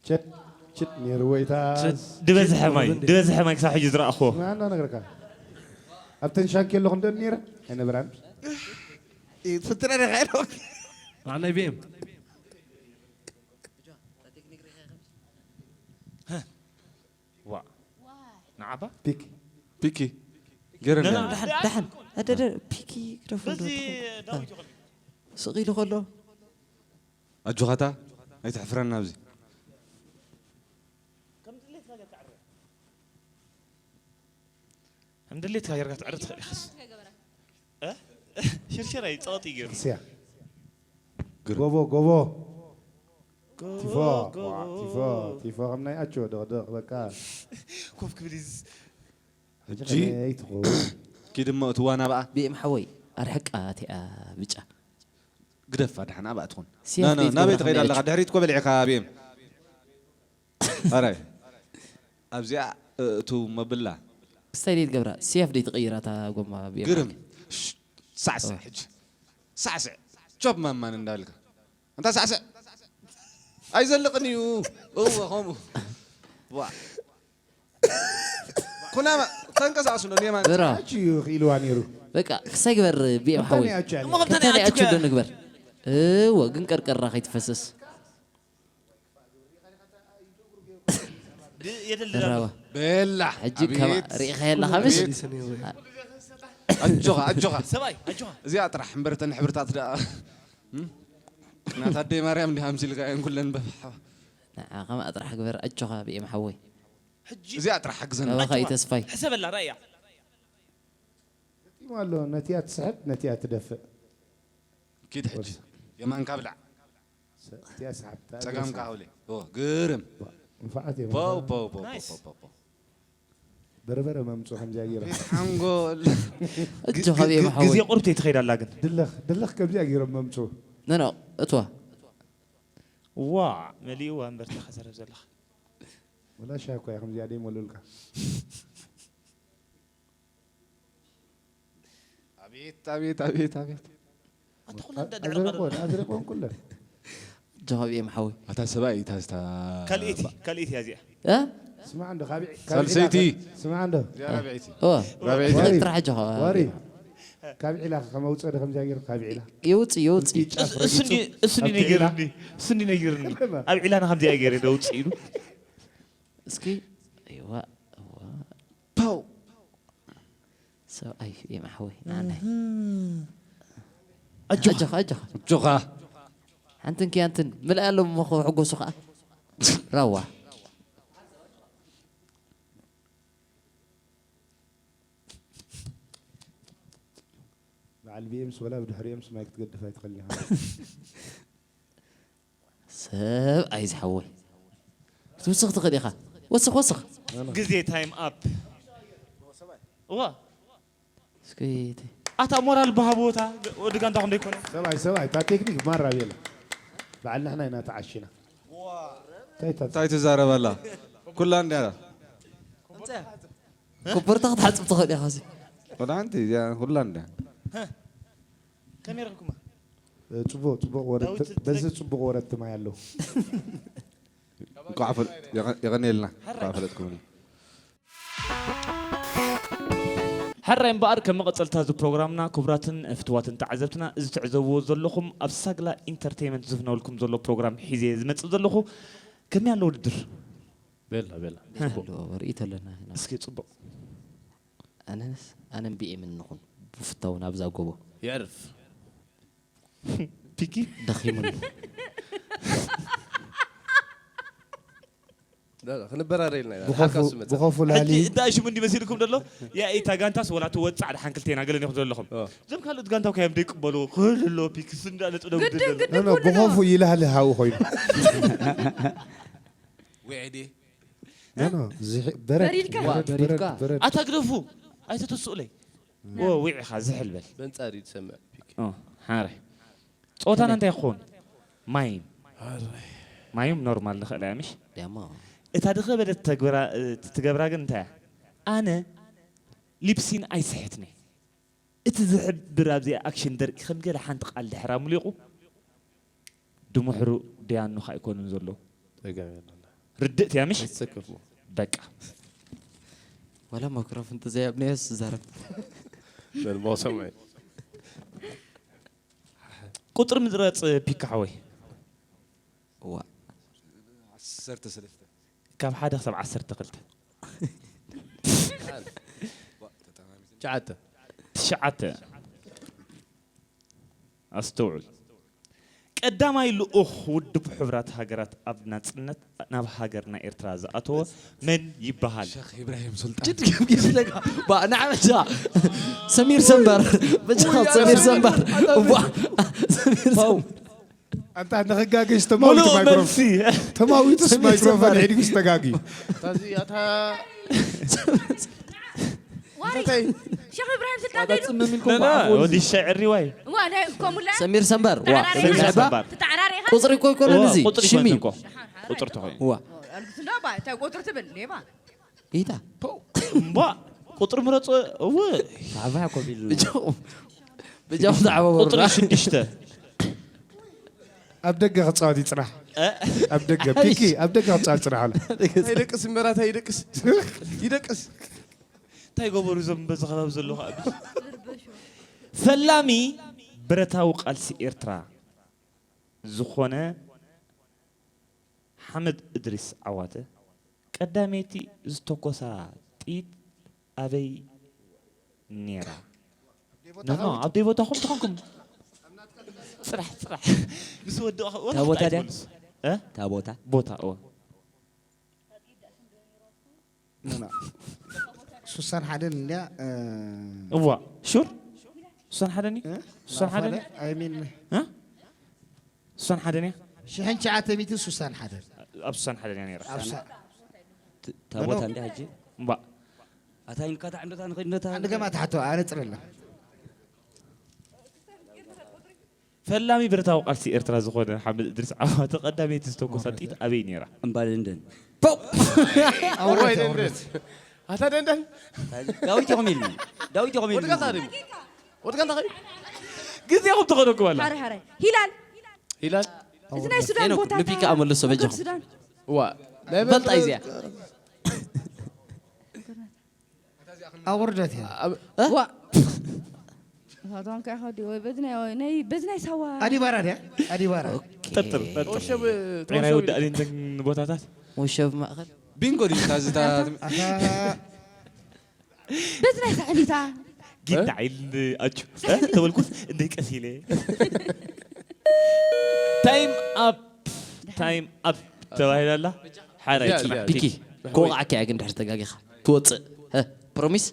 ቸት፣ ቸት ነይሩ ወይታ። ቸት፣ ድበዝሐ ማይ፣ ድበዝሐ ማይ ክሳብ ሕጂ ዝረኣኽዎ። ንዓና ነግረካ። ኣብተን ሻንኪ ኣለኹ እንደ ነይረ፣ ኣይነበራን። እ፣ ፍትረ ነኻ ኢሎክ። ንዓናይ ቢኤም። ዋ። ንዓባ? ፒክ። ፒኪ። ገረኒ። ኖ፣ ኖ፣ ደሓን፣ ደሓን። ኣደ፣ ኣደ፣ ፒኪ ግደፎ በዚ እንደው ትኾን። ዳዊት ይኾን። ስቕ ኢሉ ከሎ። ኣጆኻታ፣ ኣይትሕፍረና ኣብዚ። ከም ድሌትካ ጌርካ ትዕርድ ትኽእል ኢኻስ። እ? ሽርሽር ኣይ ጸቕጢ ገይሩ። እስያ። ግርም። ጎቦ፣ ጎቦ። ጎቦ፣ ቲፎ፣ ጎቦ። ዋ፣ ቲፎ፣ ቲፎ ከም ናይ ኣቾ ደቕደቕ በቃ። ኮፍ ክብል እዩ። ሕጂ ከመይ ትኸውን? ኪድ እሞ እቲ ዋና በኣ። ቢኤም ሓወይ፣ ኣርሕቃ እቲኣ ብጫ። ግደፋ ደሓን ኣብኣ ትኹን። ሲያፍ ና፣ ና፣ ቤት ናበይ ገብረ ትኸይድ ከመይ ኣለኻ? ኣቹ? ድሕሪት እኮ በሊዕኻ ቢኤም። ኣራይ። ኣብዚኣ፣ እ፣ እቱ መብላ። ስታይል ገብራ፣ ሲያፍ ደይ ትቕይራ እታ ጎማ ቢኤም ግርም። ሓቂ? ሽ-፣ ሳዕስዕ ኦ። ሕጂ። ሳዕስዕ። ቾፕ ማማን እንዳልካ። ኣንታ ሳዕስዕ። ኣይዘልቕን እዩ። እወ፣ ከምኡ። ዋ። ኩናማ፣ ተንቀሳቐሱ ዶ፣ ኔማ? ብራ። ኣቹ እዩ ክኢልዋ ነይሩ። በቃ፣ ክሳይ ግበር ቢኤም ሓወይ። ኣቹ ያለ። እሞ ከምታ ናይ ከተለ ኣቹ ኣቹ ዶ ንግበር? እወ፣ ግን ቀርቀራ ከይትፈስስ። ድ-፣ የደልድል ኣሎ። ብራዋ። ቤላ፣ ሕጂ ከማ-፣ ኣቤት። ርኢኻ የለኻ፣ ምስ? ኣቤት። ኣጆኻ፣ ኣጆኻ። ሰብኣይ፣ ኣጆኻ። እዚኣ ጥራሕ እምበር እተን ሕብርታት ደኣ። እም? ናታ ኣደይ ማርያም እንዲሃ ኣምሲልካ እየን ኩለን በብሓ። ንዓ ከማኣ ጥራሕ ግበር፣ ኣጆኻ ቢኤም ሓወይ። ሕጂ እዚኣ ጥራሕ ሓግዘና። ካባኻ እዩ ተስፋይ። ሕሰበላ፣ ራእያ። ገጢሙ ኣሎ፣ ነቲኣ ትስሕብ፣ ነቲኣ ትደፍእ። ኪድ ሕጂ። ወስ-፣ የማንካ ብላዕ። ሰ-፣ እቲኣ ሰሓብታ ጸጋምካ ኣገሳ። ሃውሌ። ኦ፣ ግርም። ዋ፣ ንፉዓት እዮም። ፖው፣ ፖው፣ ፖው፣ ናይስ። ፖው፣ ፖው፣ ፖው። በርበረ መምጽኡ ከምዚኣ ገይራ። ቤት ሓንጎል። ኣጆኻ ግ-፣ ቢኤም ግ-፣ ሓወይ። ግዜ ቁርብ ተይትኸይድ ኣላ ግን። ድለኽ፣ ድለኽ ከምዚኣ ገይሮም መምጽኡ። ኖ፣ ኖ፣ እትዋ። ዋ፣ መሊእዋ እምበር እታ ከዘረብ ዘለኻ። ወላ ሻሂ እኳ እያ ከምዚኣ ደይመልኡልካ። ኣቤት፣ ኣቤት፣ ኣቤት፣ ኣቤት። ኣታ ኩላ እንዳ ድሕሪ ኣዝረቆን፣ ቀረብ። ኣዝረቆን ኩለን። ጀኻብ እየ መሓወይ። ኣታ ሰብኣይ እታ ስታ ካልኣይቲ፣ ካልኣይቲ እያ እዚኣ። እ? ስማዕ እንዶ፣ ካብ ዒ-፣ ካብ ሳልሰይቲ። ዒላ፣ ስማዕ እንዶ። እዚኣ ራብዐይቲ። ኦ። ራብዐይቲ። ዋሪ። ጥራሕ ጀኻ። ዋሪ። ካብ ዒላ ከመውፅእ ዶ ከምዚኣ ገይሩ ካብ ዒላ? የውፅእ፣ የውፅእ። እቲ ጫፍ እሱ ረጊጹ እንዲ-፣ እሱ እንዲ ኣብቲ ዒላ። ነጊሩኒ፣ እሱ እንዲ ነጊሩኒ። ኣብ ዒላና ከምዚኣ ገይረ ደውፅእ ኢሉ። እስኪ፣ እዋ፣ እዋ። ፓው። ሰብኣይ እየ ማሕወይ፣ ንዓናይ። እህ። ኣጆኻ። ኣጆኻ፣ ኣጆኻ። ኣጆኻ። ሓንትን ክያንትን ምልኣይ ኣለዎም እሞ ክሕጎሱ ኸዓ። ራዋ። በዓል ቢኤምስ ወላ ብድሕሪኦምስ ማይ ክትገድፍ ኣይትኽእልን ኢኻ። ሰብኣይ ዝሓወይ። ክትውስኽ ትኽእል ኢኻ። ወስኽ፣ ወስኽ። ግዜ ታይም ኣፕ። እዋ። እስኪ እቲ ኣታ ሞራል ብሃቦታ ወዲ ጋንታ ክንደይ ኮነ? ሰብኣይ፣ ሰብኣይ፣ እታ ቴክኒክ ማራ ቤላ። በዓል ንሕና ኢና ተዓሺና። እንታይ እታ እንታይ ትዛረብ ኣላ? ኩላ እንድያ። ኮቦርታ ክትሓጽብ ትኽእል ኢኻ እዚ። ወላ ሓንቲ እዚኣ ኩላ እንድያ። ካሜራ ኩማ። እ፣ ጽቡቕ፣ ጽቡቕ ወረት፣ ዳዊት በዚ ጽቡቕ ወረት ማይ ኣለዎ። እንቋዕ ፈል-፣ የቐ-፣ የቐንየልና። እንቋዕ ፈለጥኩምኒ። ሕራይ እምበኣር፣ ከም መቐጸልታ እዚ ፕሮግራምና፣ ክቡራትን ፍትዋትን ተዓዘብትና፣ እዚ ትዕዘብዎ ዘለኹም ኣብ ሳግላ ኢንተርቴይመንት ዝፍነወልኩም ዘሎ ፕሮግራም ሒዘ ዝመጽእ ዘለኹ። ከመይ ኣሎ ውድድር? ቤላ፣ ቤላ። ቤላ ጽቡቕ። ኣሎ፣ ርእይቶ ኣለና ኢና። እስኪ ጽቡቕ። ኣነስ፣ ኣነን ቢኤምን ንኹን ብፍታው ናብዛ ጎቦ። የዕርፍ። ፒኪ? ደኺሙኒ። ላ፣ ላ፣ ክንበራረ ኢልና ኢና። ብኸፉ-፣ ሓካሱ መጽእ። ብኸፉ ሕጂ ላሊ። እንዳ ሽሙ እንዲ መሲልኩም ደሎ? ያ፣ እታ ጋንታስ ወላ ትወጽዕ ደሓን ክልቴና ገለን ኢኹም ዘለኹም። ኦ። እዞም ካልኦት ጋንታ እኮ እዮም ደይቅበሉ። ክህልሎ ፒክስ እንዳለ ጥደው ግድን፣ ግድን። ግድን ኖ፣ ኖ፣ ኩሉ ብኸፉ ነው። ይላህልህ ሃው ኮይኑ። ውዕዲ። ኖ፣ ኖ፣ ዝሒ-፣ በረድ፣ በሪድካ። በረድ፣ በሪድካ። በረድ፣ በረድ። ኣታ ግደፉ። ኣይተተስኡለይ። ኦ፣ ዊዕኻ ዝሕል በል። በንጻር እዩ ዝሰምዕ ፒክ። ኦ፣ ሓራይ። ጾታና እንታይ ይኾን? ማይም። ማይም ኖርማል ንኽእል እያ፣ ምሽ? ደሞ። እታ ድኸበደት ተግብራ-፣ እ፣ ትገብራ ግን እንታይ እያ? ኣነ ሊፕሲን ኣይስሕትኒ። እቲ ዝሕብር ኣብዚኣ ኣክሽን ደርቂ ከም ገለ ሓንቲ ቃል ድሕር ኣምሊቑ ድምሕሩ ደያኑ ከኣ ኣይኮኑን ዘለዉ። ጸገም የለን። ርድእት እያ፣ ምሽ? ኣይትሰከፉ። በቃ። ዋላ ማይክሮፎን ተዘይኣብነዮስ ዛረብ። በል፣ መውሰም ኣይ። ቁጽሪ ምጽረጽ ፒካ ሓወይ። እዋ። ዓሰርተ ሰለስተ። ካብ ሓደ ክሳብ ዓሰርተ ክልተ። ትሽዓተ። ትሽዓተ። ኣስተውዕል። ቀዳማይ ልኡኽ ውድብ ሕቡራት ሃገራት ኣብ ናጽነት ናብ ሃገርና ኤርትራ ዝኣተወ መን ይበሃል? ሸኽ ኢብራሂም ሱልጣን። ጅድ ገምጊስ ለጋ። ባ፣ ንዓበሻ። ሰሚር ሰንበር። በጃ ውይ፣ ሰሚር ሰንበር። ሰንበር። ባ፣ ሰሚር ሰንበር። ኣንታ ንኽጋገሽ ተማዊቱ ሙሉእ ማይክሮፎን። መልሲ። ተማዊቱስ ሰሚር ማይክሮፎን ሰንበር። ሒድጉስ ተጋጊ። ታዚ ኣታ ዋሪ፣ እንታይ? ሸኽ ኢብራሂም ስልጣን ዋጋ ዶ ኢሉ? ጽምም ኢልኩም ና፣ ና፣ ብዓፉ ወዲ ሸዕሪ ዋይ። ዋ፣ ናይ ኮሙላ? ሰሚር ሰንበር። ዋ፣ ተዓራሪ ሰሚር ኢኻ? ሰንበር። ተዓራሪ ኢኻ? ቁጽሪ እኮ ኣይኮነን ዋ፣ እዚ። ቁጽሪ ሽሚ። ይኮን እኮ። ዋ። ቁጽሪ ተኾይኑ። ዋ። ኣልግስ እንዶ ባ፣ እንታይ ቁጽሪ ትብል? ሌባ። ኢታ። እምባ፣ ቁጽሪ ምረጹ። እወ። ታዕባ ኮቢል። ብጃኹም። ብጃኹም ታዕባ ቁጽሪ ወሩዳ። ሽዱሽተ። ኣብ ደገ ክጻወት ይጽናሕ። እ? ኣብ ደገ፣ ፒኪ፣ ኣብ ደገ ክጻወት ይጽናሕ ኣሎ። ኣይደቅስ እምበራት፣ ኣይደቅስ። ይደቅስ። እንታይ ገበሩ እዞም በዚ ከባቢ ዘለዉ ከኣ? ፈላሚ ብረታዊ ቃልሲ ኤርትራ ዝኾነ ሓመድ እድሪስ ዓዋተ ቀዳመይቲ ዝተኮሳ ጥይት ኣበይ ነይራ? ኖ፣ ኖ፣ ኣብ ደይ ቦታኹም ተኾንኩም። ጽራሕ፣ ጽራሕ። ምስ ወዲ፣ እታ ቦታ ድያ? ኣይትመልሱ። እ? እታ ቦታ? ቦታ፣ እወ። ኖ፣ ኖ። ሱሳን ሓደን እንድያ፣ እ፣ እዋ፣ ሹር? ሱሳን ሓደን እዩ? እ? ሱሳን ሓደን እዩ? I mean፣ እ? ሱሳን ሓደን እያ? ሽሕን ትሽዓተ ሚእትን ሱሳን ሓደን። ኣብ ሱሳን ሓደን እያ ነይራ። ኣብ ሳ-፣ ት-፣ እታ ቦታ እንድያ ሕጂ? እምባ። ኣታ ኢንካ እታ ዕንዶታ ንኸይድ ነታ ኣንድ ገማ ትሓቶ፣ ኣነ ጽረላ። ፈላሚ ብረታዊ ቃልሲ ኤርትራ ዝኾነ ሓመድ እድሪስ ዓዋተ ቀዳመይቲ ዝተኮሳ ጥይት ኣበይ ነይራ? እምባ ደንደን። ፖው! ኣውርደት፣ ኣውርደት። ኣታ ደንደን። ዳዊት ኢኹም ኢልኒ። ዳዊት ኢኹም ኢልኒ። ወድካ ታሪም። ወድካ እንታይ? ግዜኹም ተኸደኩም ኣላ። ሃረ፣ ሃረ። ሂላል። ሂላል። እዚ ናይ ሱዳን ሄኖክ፣ ቦታ ንፒካ ኣመልሶ በጃኹም። ሱዳን። ዋ። ናይ ፈልጣ እዚኣ። ኣውርደት እያ። ኣብ-፣ እ? ዋ። እሳቶም ከኣ ከዲ ወይ በዚ ናይ፣ ናይ፣ በዚ ናይ ሳዋ። ኣዲባራ ድያ? ኣዲባራ። ኦኬ። ጠርጥር፣ ጠርጥር። ወሸብ፣ ጤና ወሸብ ይወዳእ ኢሉ። ድንተን ቦታታት? ወሸብ ማእኸል። ቢንጎ ድዩ? እታ ዝታ-፣ ኣታ። በዚ ናይ ሳሕሊታ። ጊዳ እ? ኢል ኣቹ። እ? ተበልኩስ እንደ ቀስ ኢለ። ታይም ኣፕ፣ ታይም ኣፕ ተባሂላ ኣላ። ሓራይ ያ፣ ጽናሕ። ያ። ፒኪ፣ ፒኪ። ክወቕዓካ እያ ግን ድሕሪ ተጋጊኻ። ትወጽእ። እ፣ ፕሮሚስ?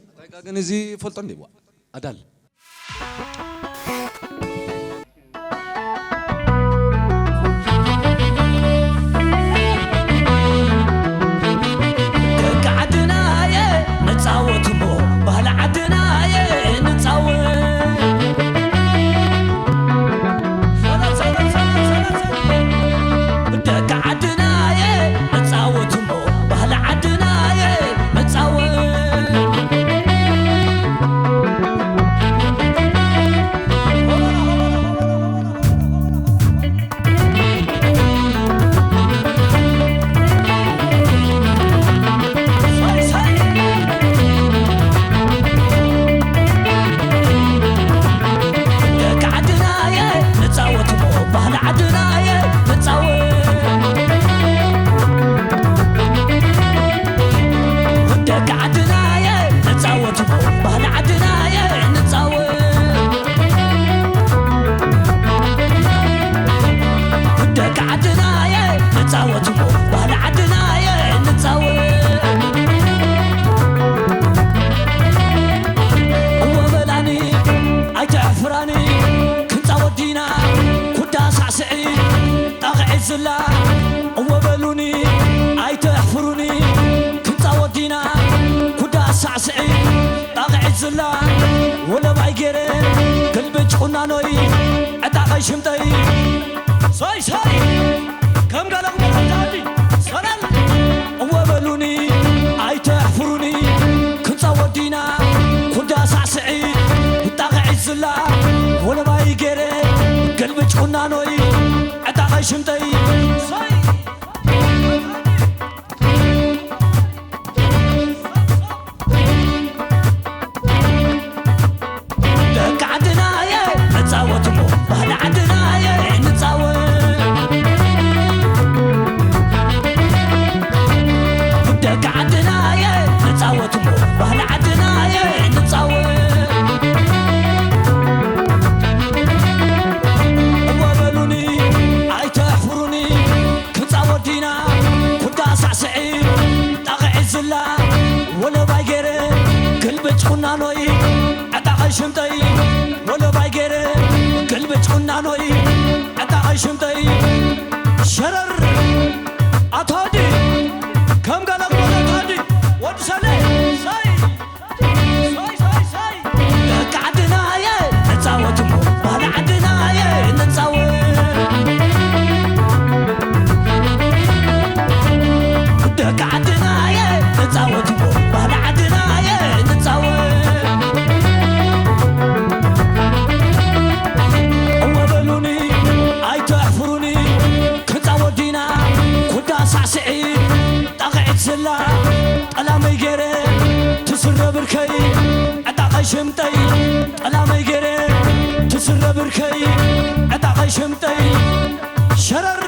ግን እዚ ፈልጦ እንዴ? ዋ፣ ኣዳል። ደቂ ዓድናየ ንጻወት እሞ ባህሊ ዓድናየ ንጻወት። ደቂ ዓድናየ ንጻወት እሞ ባህሊ ዓድናየ ንጻወት። እወ በሉኒ ኣይተሕፍሩኒ፣ ክንጻወት ዲና ኩዳ ሳዕስዒ ጣቕዒት ዝላ ወለባይ ገይረ ግልብጭ ቁናኖይ ዕጣቐይ ሽምጠይ። ሳይ ሳይ ከም ገለ ክመረታኒ ሰላም። እወ በሉኒ ኣይተሕፍሩኒ፣ ክንጻወት ዲና ኩዳ ሳዕስዒ ጣቕዒት ዝላ ወለባይ ገይረ ግልብጭ ቁናኖይ ዕጣቐይ ሽምጠይ። ሳይ ደቂ ዓድናየ ንጻወት እሞ ባህሊ ዓድናየ ንጻወት። ደቂ ዓድናየ ንጻወት እሞ ባህሊ ዓድናየ ንጻወት። እሞ በሉኒ ኣይተሕፍሩኒ፣ ክንጻወት ዲና ኩዳ ሳዕስዒ ጣቕዒት ዝላ ወለባይ ገይረ ግልብጭ ቁናኖይ ዕጣቐይ ሽምጠይ ወለባይ ገይረ ግልብጭ ቁናኖይ ዕጣቐይ ሽምጠይ ሸረር። ኣቶ ወዲ ከም ገለ ክበሎ ኣቶ ወዲ ወዲ ሰለ ሳይ ሳይ ሳይ ሳይ። ደቂ ዓድናየ ንጻወት እሞ ባህሊ ዓድናየ ንጻወት። ደቂ ዓድናየ ንጻወት እሞ ባህሊ ዓድናየ ንጻወት። እወ በሉኒ ኣይተሕፍሩኒ፣ ክንጻወት ዲና ኩዳ ሳዕስዒ ጣቕዒት ዝላ ጠላመይ ገይረ ትስረ ብርከይ ዕጣቐይ ሽምጠይ። ጠላመይ ገይረ ትስረ ብርከይ ዕጣቐይ ሽምጠይ ሸረር።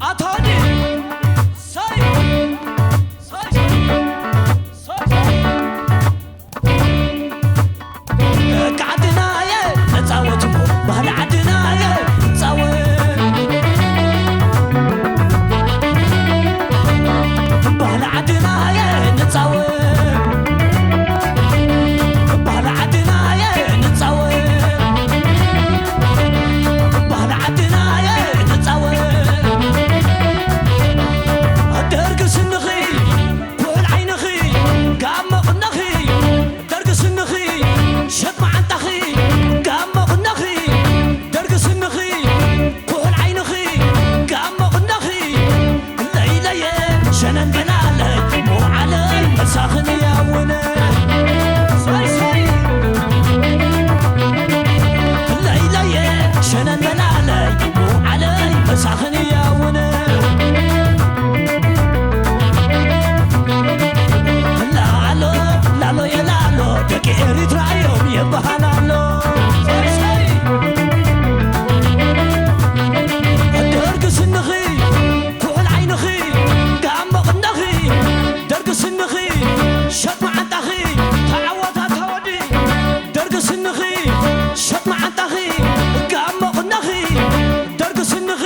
ኣታዲ ሳይ ሳይ ሳይ ሳይ። ደቂ ዓድናየ ንጻወት እሞ ባህሊ ዓድናየ ንጻወት። ባህሊ ዓድናየ ንጻወት። ባህሊ ዓድናየ ንጻወት። ባህሊ ዓድናየ ንጻወት። ደርጊ ስንኺ ኩሕል ዓይንኺ ጋሞ ቅነኺ። ደርጊ ስንኺ ሸጥ መዓንጣኺ ጋሞ ቅነኺ። ደርጊ ስንኺ ኩሕል ዓይንኺ ጋሞ ቅነኺ። ለይለየ ሸነን በላለይ መውዓለይ መሳኽን ያውነ። ሳይ ሳይ። ለይለየ ሸነን በላለይ መውዓለይ መሳኽን ያውነ። ላሎ ላሎ የላሎ ደቂ ኤሪትራ እዮም ይበሃል ኣሎ። ደርጊ ስንኺ ኩሕል ዓይንኺ ጋሞ ቅነኺ። ደርጊ ስንኺ ሸጥ መዓንጣኺ ተዓወት ኣታ ወዲ። ደርጊ ስንኺ ሸጥ መዓንጣኺ ጋሞ ቅነኺ። ደርጊ ስንኺ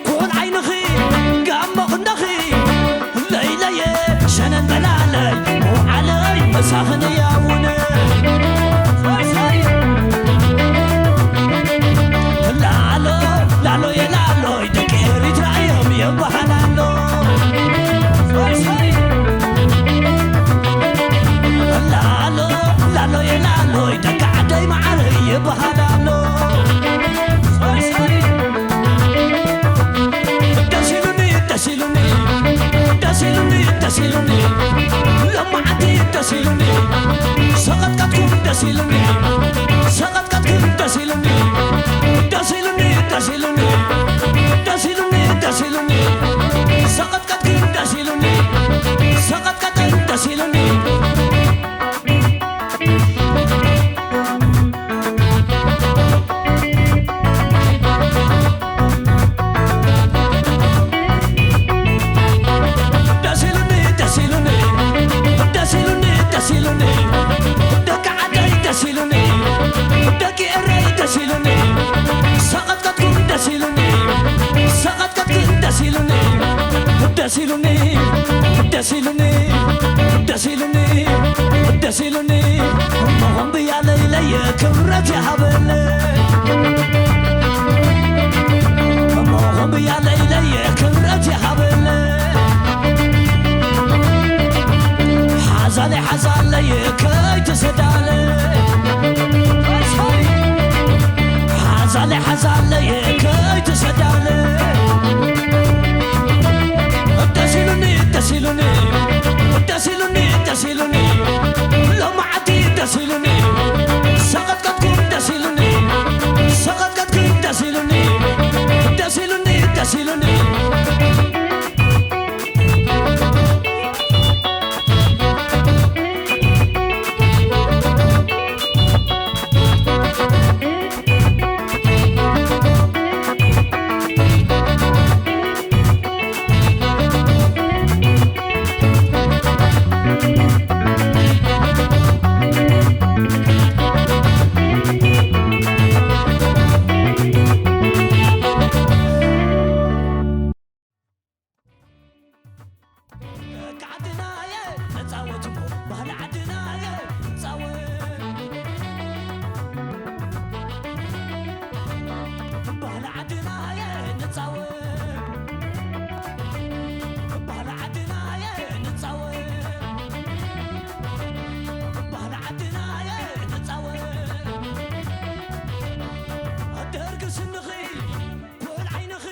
ኩሕል ዓይንኺ ጋሞ ቅነኺ። ለይለየ ሸነን በላለይ መውዓለይ መሳኽን ያውነ። ሳይ ሳይ። ላሎ ላሎ የላሎይ ደቂ ኤሪትራ እዮም ይበሃል ኣሎ። ሳይ ሳይ። ላሎ ላሎ የላሎይ ደቂ ዓደይ መዓረይ ይበሃል ኣሎ። ሳይ ሳይ። ደስ ኢሉኒ ደስ ኢሉኒ ደስ ኢሉኒ ደስ ኢሉኒ። ሎማዓንቲ ደስ ኢሉኒ ሰቐጥቀጥኩም ደስ ኢሉኒ ሰቐጥቀጥኩም ደስ ኢሉኒ ደስ ኢሉኒ ደስ ኢሉኒ ደስ ኢሉኒ ደስ ኢሉኒ ሰቐጥቀጥኩም ደስ ኢሉኒ ሰቐጥቀጥኩም ደስ ኢሉኒ። ደስ ኢሉኒ ደስ ኢሉኒ ደስ ኢሉኒ ደስ ኢሉኒ ደቂ ዓደይ ደስ ኢሉኒ ደቂ ኤረይ ደስ ኢሉኒ ሰቐጥቀጥኩም ደስ ኢሉኒ ሰቐጥቀጥኩም ደስ ኢሉኒ ደስ ኢሉኒ ደስ ኢሉኒ ደስ ኢሉኒ ደስ ኢሉኒ እሞ ኾምብያ ለይለየ ክብረት ይሃበለይ እሞ ኾምብያ ዓድናየ ንጻወት እሞ ባህሊ ዓድናየ ንጻወት። ባህሊ ዓድናየ ንጻወት። ባህሊ ዓድናየ ንጻወት። ባህሊ ዓድናየ ንጻወት። ደርጊ ስንኺ ኩሕል ዓይንኺ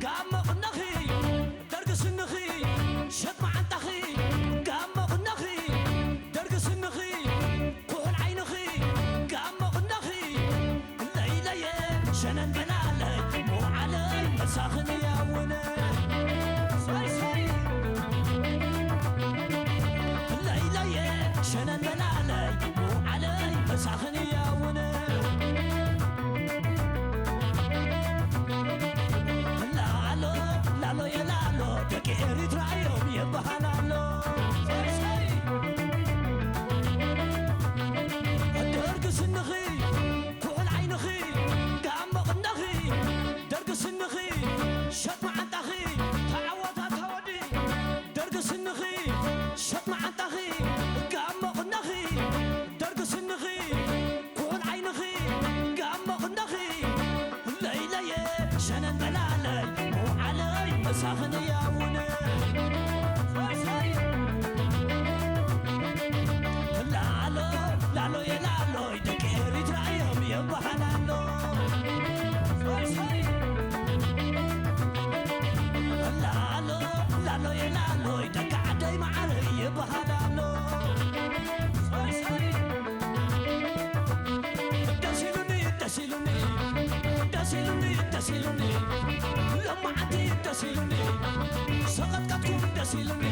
ጋሞ ቅነኺ። ደርጊ ስንኺ ሸጥ መዓንጣኺ ጋሞ ቅነኺ። ደርጊ ስንኺ ኩሕል ዓይንኺ ጋሞ ቅነኺ። ለይለየ ሸነን በላለይ መውዓለይ መሳኽን ያውነ። ለይለየ ሸነን በላለይ መውዓለይ መሳኽን ያውነ። ላሎ ላሎ የላሎ ደቂ ኤሪትራ እዮም ይበሃል ኣሎ። ደርጊ ስንኺ ኩሕል ዓይንኺ ጋሞ ቅነኺ። ደርጊ ስንኺ ሸጥ መዓንጣኺ ተዓወታ ተወዲ። ደርጊ ስንኺ ሸጥ መዓንጣኺ ጋሞ ቅነኺ። ደርጊ ስንኺ ኩሕል ዓይንኺ ጋሞ ቅነኺ። ለይለየ ሸነን በላለይ መውዓለይ መሳኽን ያውነ። ላሎ ላሎ የላሎይ ደቂ ኤሪትራ እዮም ይበሃል ኣሎ። ላሎ ላሎ የላሎይ ደቂ ዓደይ መዓረይ ይበሃል ኣሎ። ደስ ኢሉኒ ደስ ኢሉኒ ደስ ኢሉኒ ደስ ኢሉኒ። ሎማዓንቲ ደስ ኢሉኒ ሰቐጥቀጥኩም ደስ ኢሉኒ።